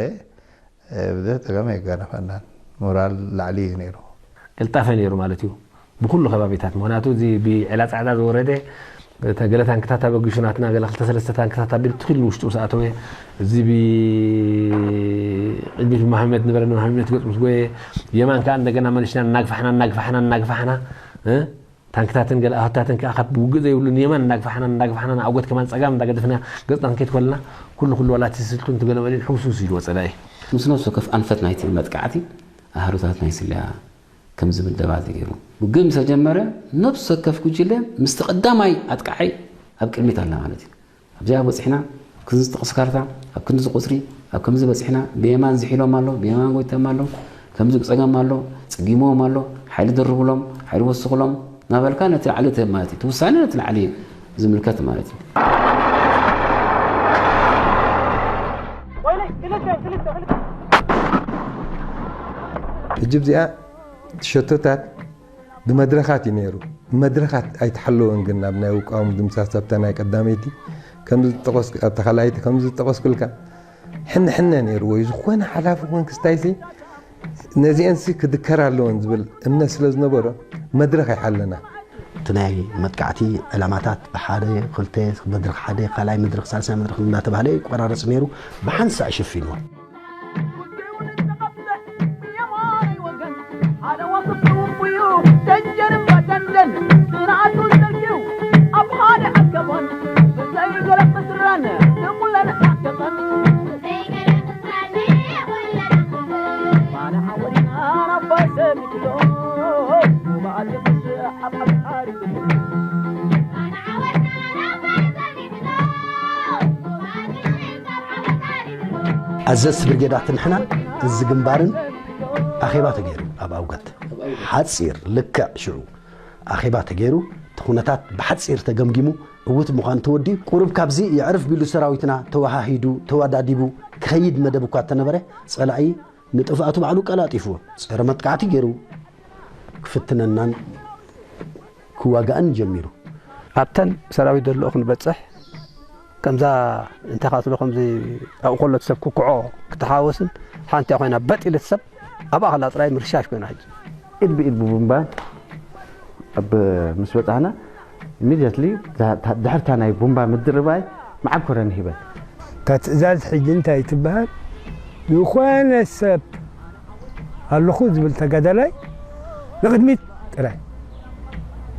ብዙሕ ጸገም ኣይጋነፈናን። ሞራል ላዕሊ እዩ ነይሩ። ቅልጣፈ ነይሩ ማለት እዩ ብኩሉ ከባቢታት። ምኽንያቱ እዚ ብዒላ ጻዕዳ ዝወረደ ገለ ታንክታት ኣበጊሹ ናትና ገለ ክልተ ሰለስተ ታንክታት ኣቢሉ ትኺሉ ንውሽጡ ምስ ኣተወ እዚ ብቅድሚት ብመሃመት ነበረ ንመሃመት ገጽ ምስ ጎየ የማን ከዓ እንደገና መሊስና እናግፋሕና እናግፋሕና እናግፋሕና ታንክታትን ገለ ኣህታትን ከዓ ካብ ውግእ ዘይብሉ ንየማን እናግፋሕና እናግፋሕና ንኣጎት ከማን ጸጋም እንዳገደፍና ገጽና ክንከይድ ከለና ኩሉ ኩሉ ዋላ እቲ ስልቱ እንተገለመሊን ሕውስውስ ኢልዎ ጸላኢ። ምስ ነፍሲ ወከፍ ኣንፈት ናይቲ መጥቃዕቲ ኣሃዱታት ናይ ስለያ ከም ዝምደባ ተገይሩ። ውግእ ምስ ተጀመረ ነፍሲ ወከፍ ጉጅለ ምስቲ ቀዳማይ ኣጥቃዓይ ኣብ ቅድሚት ኣላ ማለት እዩ። ኣብዚኣ በፂሕና ኣብ ክንዚ ዝጠቐስ ካርታ ኣብ ክንዚ ቁፅሪ ኣብ ከምዚ በፂሕና ብየማን ዝሒሎም ኣሎ ብየማን ጎይቶም ኣሎ ከምዚ ብፀገም ኣሎ ፀጊምዎም ኣሎ ሓይሊ ደርብሎም ሓይሊ ወስኽሎም እናበልካ ነቲ ላዕሊ ትህብ ማለት እዩ እቲ ውሳነ ነቲ ላዕሊ እዩ ዝምልከት ማለት እዩ ሕጂ ኣብዚኣ ሸቶታት ብመድረኻት እዩ ነይሩ። መድረኻት ኣይተሓለወን ግን ኣብ ናይ ውቃዊ ምድምሳስ ኣብታ ናይ ቀዳመይቲ ከምዚ ዝጠቐስ ኣብታ ካልኣይቲ ከምዚ ዝጠቐስኩልካ ሕነ ሕነ ነይርዎ እዩ። ዝኾነ ሓላፊ ኮን ክስታይሲ ነዚአንሲ ክድከር ኣለወን ዝብል እምነት ስለ ዝነበሮ መድረኽ ኣይሓለና። እቲ ናይ መጥቃዕቲ ዕላማታት ሓደ ክልተ መድረኽ ሓደ ካልኣይ መድረኽ ሳልሳይ መድረኽ እንዳተባህለ ይቆራረፅ ነይሩ ብሓንሳእ ሸፊንዎ። ኣዘዝቲ ብርጌዳት ንሕናን እዚ ግንባርን ኣኼባ ተገይሩ ኣብ ኣውገት። ሓጺር ልክዕ ሽዑ ኣኼባ ተገይሩ፣ እቲ ኩነታት ብሓጺር ተገምጊሙ፣ ዕዉት ምዃኑ ተወዲኡ፣ ቁሩብ ካብዚ የዕርፍ ቢሉ ሰራዊትና ተወሃሂዱ፣ ተወዳዲቡ ክኸይድ መደብ እኳ እተነበረ፣ ጸላኢ ንጥፍኣቱ ባዕሉ ቀላጢፉ ጸረ መጥቃዕቲ ገይሩ ክፍትነናን ክዋጋእን ጀሚሩ። ኣብተን ሰራዊት ዘሎ ክንበጽሕ፣ ከምዛ እንታይ ካትሎ ከምዚ ኣብኡ ከሎ እቲ ሰብ ክኩዖ ክተሓወስን ሓንቲ ኮይና በጥ ኢለ እቲ ሰብ ኣብኣ ከላ ጥራይ ምርሻሽ ኮይና ሕጂ። ኢድ ብኢድ ብቡምባ ኣብ ምስ በጻሕና፣ ኢሚድየትሊ ድሕርታ ናይ ቡምባ ምድርባይ መዓኮረን ሂበን። እታ ትእዛዝ ሕጂ እንታይ ትበሃል? ዝኾነ ሰብ ኣለኹ ዝብል ተጋዳላይ ንቕድሚት ጥራይ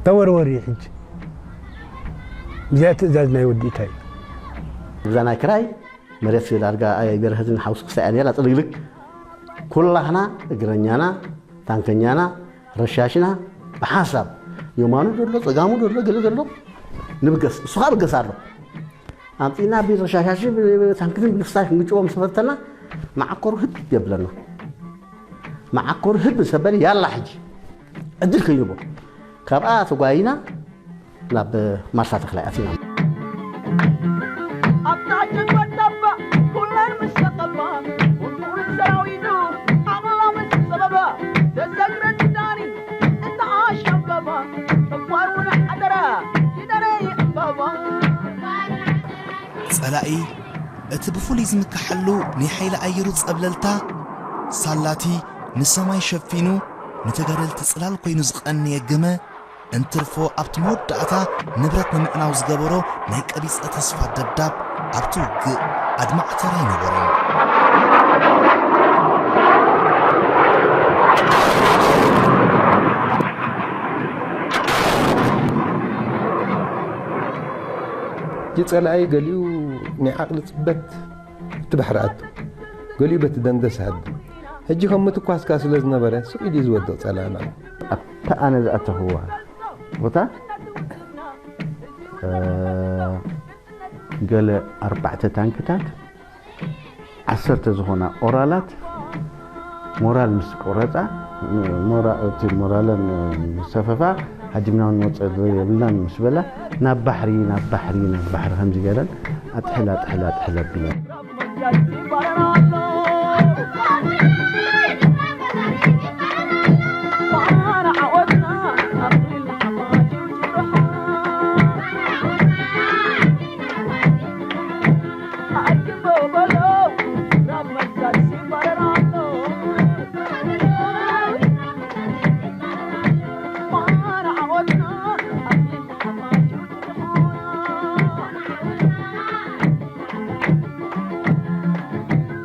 ተወርወር እዩ። ሕጂ እዚኣ ትእዛዝ ናይ ወዲእታ እዩ። እዛ ናይ ክራይ መሬት ዳርጋ ኣይበርሀትን፣ ሓውሲ ክሳያ ነራ ጽልግልግ። ኩላህና እግረኛና፣ ታንከኛና፣ ረሻሽና ብሓንሳብ የማኑ ዘሎ፣ ጸጋሙ ዘሎ፣ ገለ ዘሎ ንብገስ። እሱ ኸኣ ብገስ ኣሎ። ኣምጺእና ብረሻሻሽ ብታንክትን ብፍሳሽ ምግጭዎ ምስ ፈተና መዓኮሩ ህድ የብለና። መዓኮሩ ህድ ምስ ኣበለ ያላ ሕጂ ዕድል ከይንቦ ካብኣ ተጓይና ናብ ማርሳ ተኽላይ ኣቲና። ኣብታ ጭንቆት ታባ ኩለን ምስ ተቐባ፣ ውድቡን ሰራዊቱ ዓቕላ ምስ ጸበባ፣ ተሰግረ ዳኒ እንተ ኣሸበባ፣ ጨጓሩን ሓደራ ይደረይ እምበባ። ጸላኢ እቲ ብፍሉይ ዝምክሓሉ ናይ ሓይሊ ኣየሩ ጸብለልታ ሳላቲ ንሰማይ ሸፊኑ ንተጋደልቲ ጽላል ኮይኑ ዝቐነየ ግመ እንትርፎ ኣብቲ መወዳእታ ንብረት ንምዕናው ዝገበሮ ናይ ቀቢጸ ተስፋ ደብዳብ ኣብቲ ውግእ ኣድማዒ ተራ ኣይነበሮን። እቲ ጸላኢ ገሊኡ ናይ ዓቕሊ ጽበት እቲ ባሕሪ ኣቱ፣ ገሊኡ በቲ ደንደስ ሃዱ። ሕጂ ከም ምትኳስካ ስለ ዝነበረ ስቕ ኢሉ እዩ ዝወድቕ ጸላእና። ኣብታ ኣነ ዝኣተኽዋ ቦታ፣ እ፣ ገለ ኣርባዕተ ታንክታት፣ ዓሰርተ ዝኾና ኦራላት ሞራል ምስ ቆረጻ፣ ሞራ-፣ እቲ ሞራለን ምስ ሰፈፋ፣ ሃዲምና ንወጽእ የብልናን ምስ በላ፣ ናብ ባሕሪ፣ ናብ ባሕሪ፣ ናብ ባሕሪ ከምዚ ገለን ኣጥሕል፣ ኣጥሕል፣ ኣጥሕል ኣቢለን።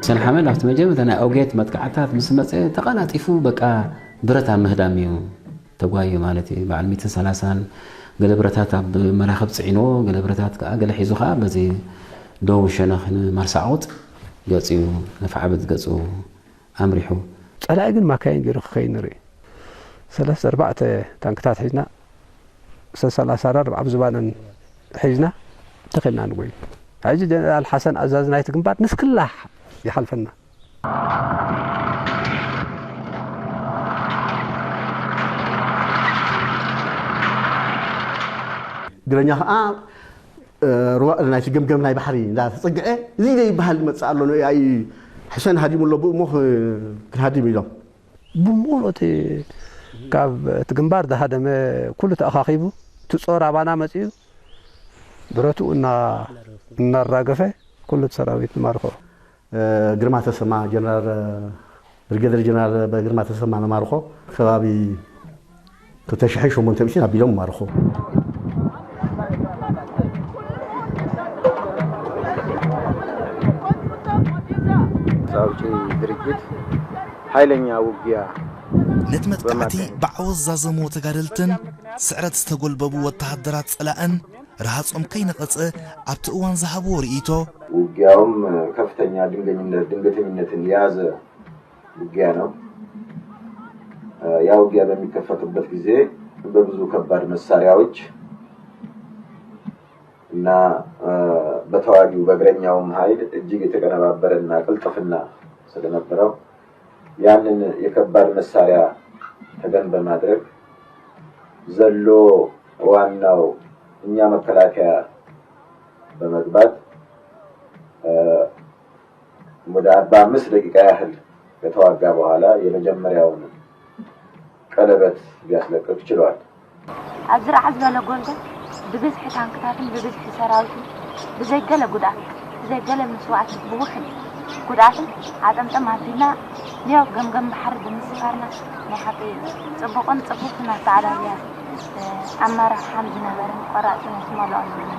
ሰን ሓመድ ኣብቲ መጀመርታ ናይ ኦጌት መጥቃዕታት ምስ መጸ፣ ተቐላጢፉ በቃ ብረት ኣብ ምህዳም እዩ ተጓዩ ማለት እዩ። በዓል ሚእትን ሰላሳን ገለ ብረታት ኣብ መራኽብ ጽዒንዎ፣ ገለ ብረታት ከኣ ገለ ሒዙ ከኣ በዚ ደቡብ ሸነኽ ንማርሳዕቑጥ ገጺኡ፣ ነፋዓበት ገጹ ኣምሪሑ። ጸላኢ ግን ማካይን ገይሩ ክኸይድ ንርኢ። ሰለስተ ኣርባዕተ ታንክታት ሒዝና፣ ሰላሳ ኣርባዓ ብዝባነን ሒዝና ተኸልና ንጎይ። ሕጂ ጀነራል ሓሰን ኣዛዚ ናይቲ ግንባር ንስክላሕ ይሓልፈና። እግረኛ ኸኣ፣ እ፣ ሩባ-፣ ናይቲ ገምገም ናይ ባሕሪ እንዳተጸግዐ፣ እዚ ዘይበሃል ይመጽእ ኣሎ፣ ንኣይ ሕሰን ሃዲሙ ኣሎ፣ ብኡ እሞ ክ-፣ ክንሃድም ኢሎም። ብምሉእ እቲ ካብ እቲ ግንባር ዝሃደመ ኩሉ ተኣኻኺቡ፣ እቲ ጾር ኣባና መጺኡ፣ ብረቱ እና-፣ እናራገፈ ኩሉ እቲ ሰራዊት ንማርኾ። እ፣ ግርማ ተሰማ፣ ጀነራል፣ ብሪጌደር ጀነራል ግርማ ተሰማ ንማርኾ፣ ከባቢ ክልተ ሽሕን ሸሞንተ ሚእትን ኣቢሎም ማርኾ። ኣውጪ ድርጅት ሓይለኛ ውግያ ነቲ መጥቃዕቲ በማካሄድ። ብዓወት ዝዛዘምዎ ተጋደልትን ስዕረት ዝተጎልበቡ ወተሃደራት ጸላእን ረሃጾም ከይነቐጸ ኣብቲ እዋን ዝሃብዎ ርእይቶ፣ ውጊያውም ከፍተኛ ድንገኝነት፣ ድንገተኝነትን የያዘ ውጊያ ነው። ያ ውጊያ በሚከፈትበት ጊዜ በብዙ ከባድ መሳሪያዎች እና፣ እ፣ በተዋጊው በእግረኛውም ኃይል እጅግ የተቀነባበረና ቅልጥፍና ስለነበረው ያንን የከባድ መሳሪያ ተገን በማድረግ ዘሎ ዋናው እኛ መከላከያ በመግባት ወደ አርባ አምስት ደቂቃ ያህል ከተዋጋ በኋላ የመጀመሪያውን ቀለበት ሊያስለቅቅ ችሏል። ኣብ ዝረዓ ዝበለ ጎልጎል ብብዝሒ ታንክታትን ብብዝሒ ሰራዊትን ብዘይገለ ጉድኣት ብዘይገለ መስዋእቲ ብውሕድ ጉድኣትን ዓጠምጠም ኣቢልና ንያው ገምገም ባሕሪ ብምስፋርና ናይ ሓቂ ጽቡቕን ጽፉፍን ኣተዓዳድያ ኣመራርሓን ዝነበረን ቆራጽነት ዝመልኦ ነይሩ።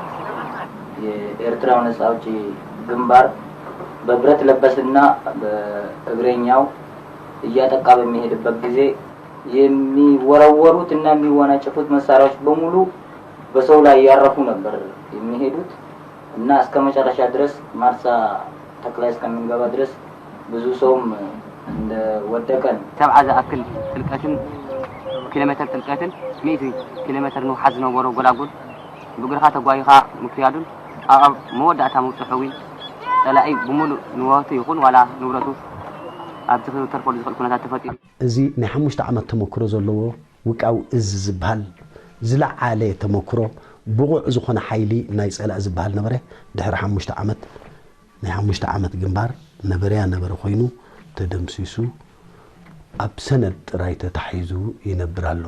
የኤርትራው ነጻ አውጪ ግንባር በብረት ለበስና በእግረኛው እያጠቃ በሚሄድበት ጊዜ የሚወረወሩት እና የሚወነጨፉት መሳሪያዎች በሙሉ በሰው ላይ ያረፉ ነበር የሚሄዱት እና እስከ መጨረሻ ድረስ ማርሳ ተክላይ እስከምንገባ ድረስ ብዙ ሰውም እንደወደቀ ነው። ሰብዓ ዝኣክል ጥልቀትን ኪሎ ሜትር ጥልቀትን ሚእቲ ኪሎ ሜትር ንውሓት ዝነበሮ ጎላጉል ብእግርኻ ተጓይኻ ምክያዱን ኣብ ኣብ መወዳእታ ምብጽሑ እውን ጸላኢ ብምሉእ ንብረቱ ይኹን ዋላ ንብረቱ ኣብቲ ክተርፈሉ ዝኽእል ኩነታት ተፈጢሩ። እዚ ናይ ሓሙሽተ ዓመት ተመክሮ ዘለዎ ውቃው እዝ ዝበሃል ዝለዓለ ተመክሮ ብቑዕ ዝኾነ ሓይሊ ናይ ጸላኢ ዝበሃል ነበረ። ድሕሪ ሓሙሽተ ዓመት ናይ ሓሙሽተ ዓመት ግንባር ነበረያ ነበረ ኮይኑ ተደምሲሱ ኣብ ሰነድ ጥራይ ተታሒዙ ይነብር ኣሎ።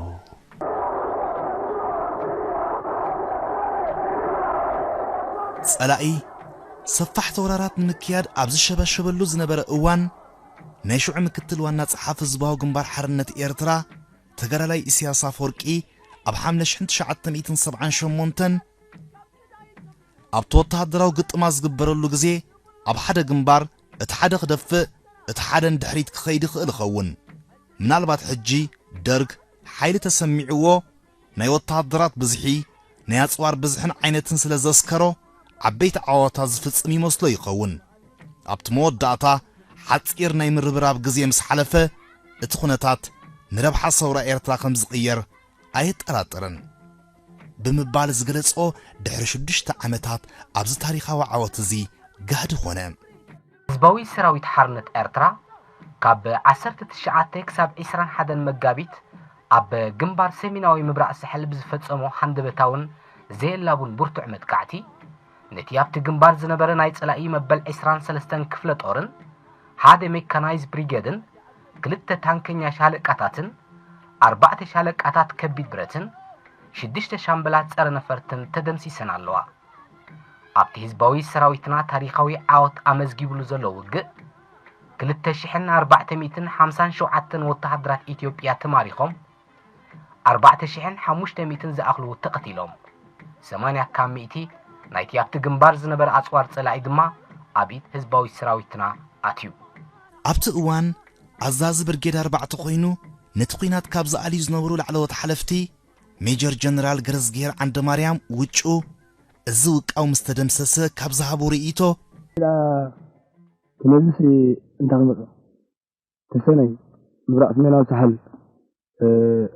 ጸላኢ ሰፋሕቲ ወራራት ንምክያድ ኣብ ዝሸበሸበሉ ዝነበረ እዋን ናይ ሽዑ ምክትል ዋና ጸሓፊ ህዝባዊ ግንባር ሓርነት ኤርትራ ተጋዳላይ ኢሳያስ ኣፈወርቂ ኣብ ሓምለ ሽሕን ትሽዓተ ሚእትን ሰብዓን ሸሞንተን ኣብቲ ወተሃደራዊ ግጥማት ዝግበረሉ ግዜ ኣብ ሓደ ግንባር እቲ ሓደ ክደፍእ እቲ ሓደ ንድሕሪት ክኸይድ ይኽእል ይኸውን። ምናልባት ሕጂ ደርግ ሓይሊ ተሰሚዕዎ ናይ ወተሃደራት ብዝሒ ናይ ኣጽዋር ብዝሕን ዓይነትን ስለ ዘስከሮ ዓበይቲ ዓወታት ዝፍጽም ይመስሎ ይኸውን። ኣብቲ መወዳእታ ሓጺር ናይ ምርብራብ ግዜ ምስ ሓለፈ እቲ ኩነታት ንረብሓ ሰውራ ኤርትራ ከም ዝቕየር ኣየጠራጥርን ብምባል ዝገለጾ ድሕሪ ሽዱሽተ ዓመታት ኣብዚ ታሪኻዊ ዓወት እዚ ጋህዲ ኾነ። ህዝባዊ ሰራዊት ሓርነት ኤርትራ ካብ ዓሰርተ ትሽዓተ ክሳብ ዕስራን ሓደን መጋቢት ኣብ ግንባር ሰሜናዊ ምብራቕ ሳሕል ብዝፈጸሞ ሃንደበታውን ዘየላቡን ብርቱዕ መጥቃዕቲ ነቲ ኣብቲ ግንባር ዝነበረ ናይ ጸላኢ መበል ዕስራን ሰለስተን ክፍለ ጦርን ሓደ ሜካናይዝ ብሪጌድን ክልተ ታንከኛ ሻለቃታትን ኣርባዕተ ሻለቃታት ከቢድ ብረትን ሽዱሽተ ሻምበላት ጸረ ነፈርትን ተደምሲሰን ኣለዋ። ኣብቲ ህዝባዊ ሰራዊትና ታሪኻዊ ዓወት ኣመዝጊብሉ ዘሎ ውግእ ክልተ ሽሕን ኣርባዕተ ሚእትን ሓምሳን ሸውዓተን ወተሃደራት ኢትዮጵያ ተማሪኾም ኣርባዕተ ሽሕን ሓሙሽተ ሚእትን ዝኣኽሉ ተቐቲሎም፣ ሰማንያ ካብ ሚእቲ ናይቲ ኣብቲ ግንባር ዝነበረ ኣጽዋር ጸላኢ ድማ ኣብ ኢድ ህዝባዊ ሰራዊትና ኣትዩ። ኣብቲ እዋን ኣዛዚ ብርጌድ ኣርባዕተ ኮይኑ ነቲ ኲናት ካብ ዝኣልዩ ዝነበሩ ላዕለዎት ሓለፍቲ ሜጀር ጀነራል ገረዝግሄር ዓንደማርያም ውጩ፣ እዚ ውቃው ምስ ተደምሰሰ ካብ ዝሃቦ ርእይቶ፣ ክመዝስ እንታይ ክመጾ ተሰነይ ምብራቕ ሰሜናዊ ሳሕል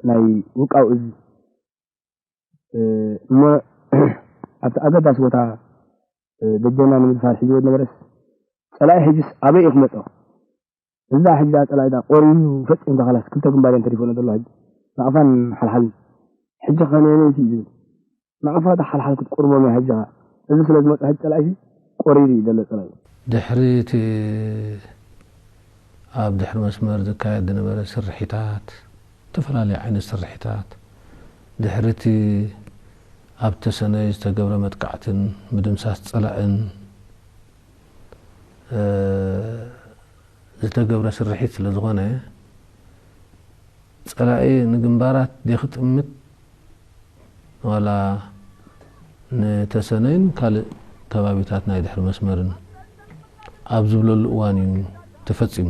ናይ ውቃው እዝ እሞ ኣብቲ ኣገዳሲ ቦታ ደጀና ንምድፋር ሒዝዎ ዝነበረስ ጸላኢ ሕጅስ ኣበይ እዩ ክመጾ? እዛ ሕጂ እዛ ጸላኢ እዛ ቆሪሩ ፈጺምካ ከላስ ክልተ ግንባር እየን ተሪፈን ዘሎ ሕጂ ናቕፋን ሓልሓልን ሕጂ ከነየነይቲ እዩ ዝብል ናቕፋ እታ ሓልሓል ክትቁርቦም እያ ሕጂ ኸኣ እዚ ስለ ዝመጽእ ሕጂ ጸላኢ ቆሪሩ እዩ ዘሎ ጸላኢ። ድሕሪ እቲ ኣብ ድሕሪ መስመር ዝካየድ ዝነበረ ስርሒታት፣ ዝተፈላለዩ ዓይነት ስርሒታት፣ ድሕሪ እቲ ኣብ ተሰነይ ዝተገብረ መጥቃዕትን ምድምሳስ ጸላእን ዝተገብረ ስርሒት ስለ ዝኾነ፣ ጸላኢ ንግንባራት ድየ ክጥምት ዋላ ንተሰነይን ካልእ ከባቢታት ናይ ድሕሪ መስመርን ኣብ ዝብለሉ እዋን እዩ ተፈጺሙ።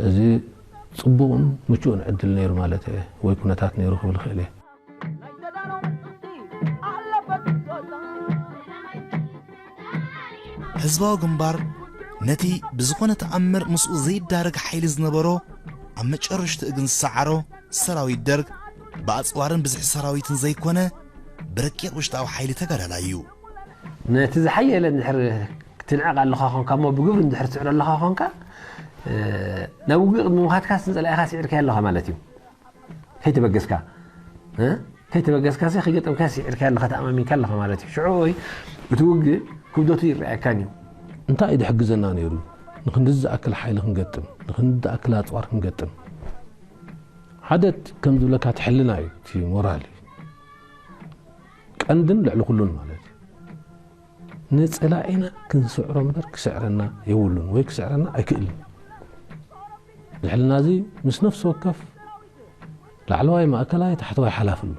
እዚ ጽቡቕን ምቹእን ዕድል ነይሩ ማለት እየ፣ ወይ ኩነታት ነይሩ ክብል እኽእል እየ። ህዝባዊ ግንባር ነቲ ብዝኾነ ተኣምር ምስኡ ዘይዳረግ ሓይሊ ዝነበሮ ኣብ መጨረሽትኡ ግን ዝሰዓሮ ሰራዊት ደርግ ብኣጽዋርን ብዝሒ ሰራዊትን ዘይኮነ ብረቂቕ ውሽጣዊ ሓይሊ ተጋዳላይ እዩ። ነቲ ዝሓየለ እንድሕር ክትንዕቕ ኣለኻ ኾንካ እሞ ብግብሪ እንድሕር ትስዕሮ ኣለኻ ኾንካ፣ እ፣ ናብ ውግእ ቅድሚ ምኻድካስ ንጸላኢኻ ስዒርካዮ ኣለኻ ማለት እዩ። ከይተበገስካ፣ እ? ከይተበገስካ ሲ ክገጥምካ ስዒርካዮ ኣለኻ፣ ተኣማሚንካ ኣለኻ ማለት እዩ። ሽዑ ወይ እቲ ውግእ ክብደቱ ይረኣየካን እዩ። እንታይ እዩ ዝሕግዘና ነይሩ? ንክንድዚ ዝኣክል ሓይሊ ክንገጥም፣ ንክንዲ ዝኣክል ኣጽዋር ክንገጥም። ሓደ ከም ዝብለካ እቲ ሕልና እዩ፣ እቲ ሞራል እዩ። ቀንድን ልዕሊ ኩሉን ማለት እዩ። ንጸላኢና ክንስዕሮ እምበር ክስዕረና የብሉን ወይ ክስዕረና ኣይክእልን። እዚ ሕልና እዚ ምስ ነፍሲ ወከፍ ላዕለዋይ፣ ማእከላይ፣ ታሕተዋይ ሓላፊ ኣሎ።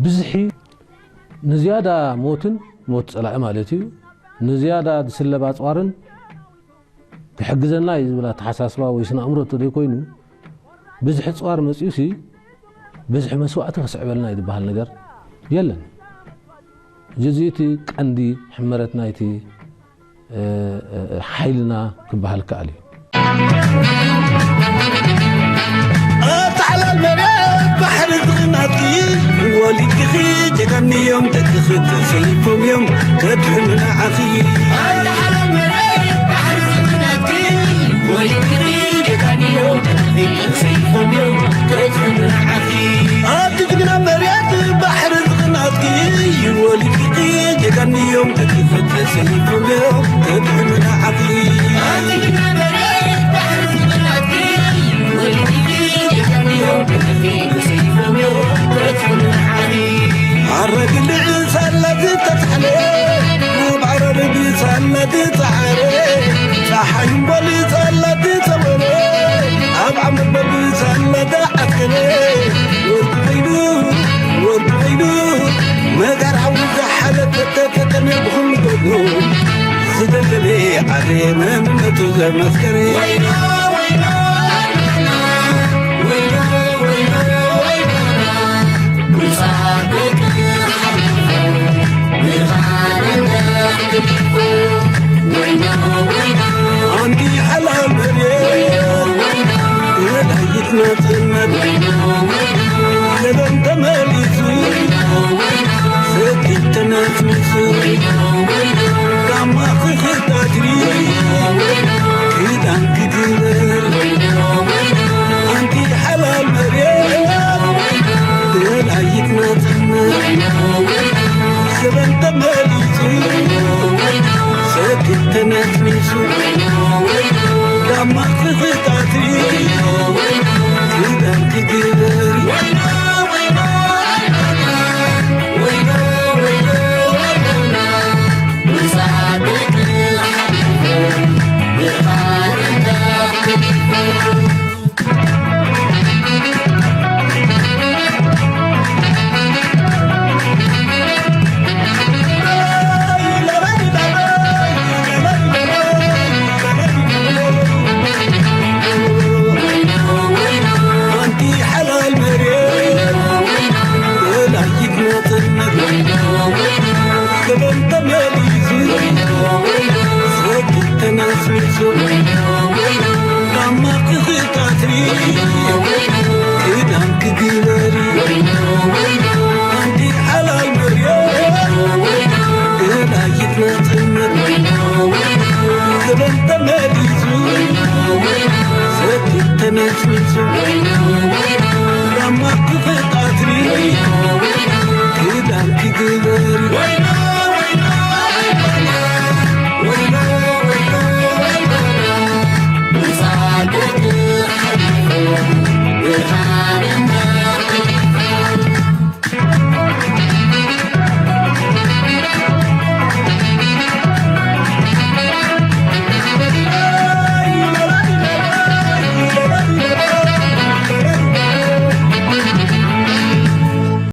ብዝሒ ንዝያዳ ሞትን ሞት ጸላኢ ማለት እዩ፣ ንዝያዳ ዝስለብ ኣጽዋርን ክሕግዘና እዩ ዝብል ኣተሓሳስባ ወይ ስነ ኣእምሮ እንተዘይኮይኑ፣ ብዝሒ ኣጽዋር መጺኡሲ ብዝሒ መስዋእቲ ከስዕበልና እዩ ዝበሃል ነገር የለን። እዚ እቲ ቀንዲ ሕመረት ናይቲ፣ እ፣ እ፣ ሓይልና ክበሃል ከኣል እዩ። ኣታ ሓላል መሬት ባሕሪ ዝቕናትኪ፣ ወሊድኪ ጀጋኑ እዮም ደቅኺ ተሰይፎም እዮም ከድሕኑ ንዓኺ። ኣታ ሓላል መሬት ባሕሪ ዝቕናትኪ፣ ወሊድኪ ጀጋኑ እዮም ደቅኺ ተሰይፎም እዮም ከድሕኑ ንዓኺ። ኣቲ ጅግና መሬት ባሕሪ ዝቕናትኪ፣ ወሊድኪ ጀጋኑ እዮም ደቅኺ ተሰይፎም እዮም ከድሕኑ ንዓኺ። ኣቲ ጅግና መሬት ባሕሪ ዝቕናትኪ፣ ወሊድኪ ጀጋኑ እዮም ደቅኺ ተሰይፎም እዮም ከድሕኑ ንዓኺ። ኣረግልዕ ሳላ ዝተታሕለ፣ ኣብ ዓረር ብሳላ ዝተዓረ፣ ጸሓይ እምበል ሳላ ዝተወረ፣ ኣብ ዓመት በል ሳላ ተዓስከረ። ወርቂ ኸይዱ፣ ወርቂ ኸይዱ፣ መጋር ሓዊ ዝሓለፈ ተፈተነ ብኹሉ ገድሉ፣ ዝደለለ ዓረ መንነቱ ዘመስከረ። ኣንቲ ሓላል መሬት፣ ገዳይት ናጽነት፣ ዘበን ተመሊሱ፣ ሰኪት ተነስኒሱ፣ ጋማ ክኽታትሪ፣ ክዳን ክግበር፣ ኣንቲ ሓላል መሬት፣ ገዳይት ናጽነት፣ ዘበን ተመሊሱ፣ ሰኪት ተነስኒሱ፣ ጋማ ክኽታትሪ፣ ክዳን ክግበር። ኣንቲ ሓላል መሬት፣ ወላዲት ናጽነት፣ ክብር ተመሊሱ፣ ሰኪት ተነስኒሱ፣ ጋማ ክኽታትሪ፣ ክዳን ክግበሪ፣ ኣንቲ ሓላል መሬት፣ ወላዲት ናጽነት፣ ክብር ተመሊሱ፣ ሰኪት ተነስኒሱ፣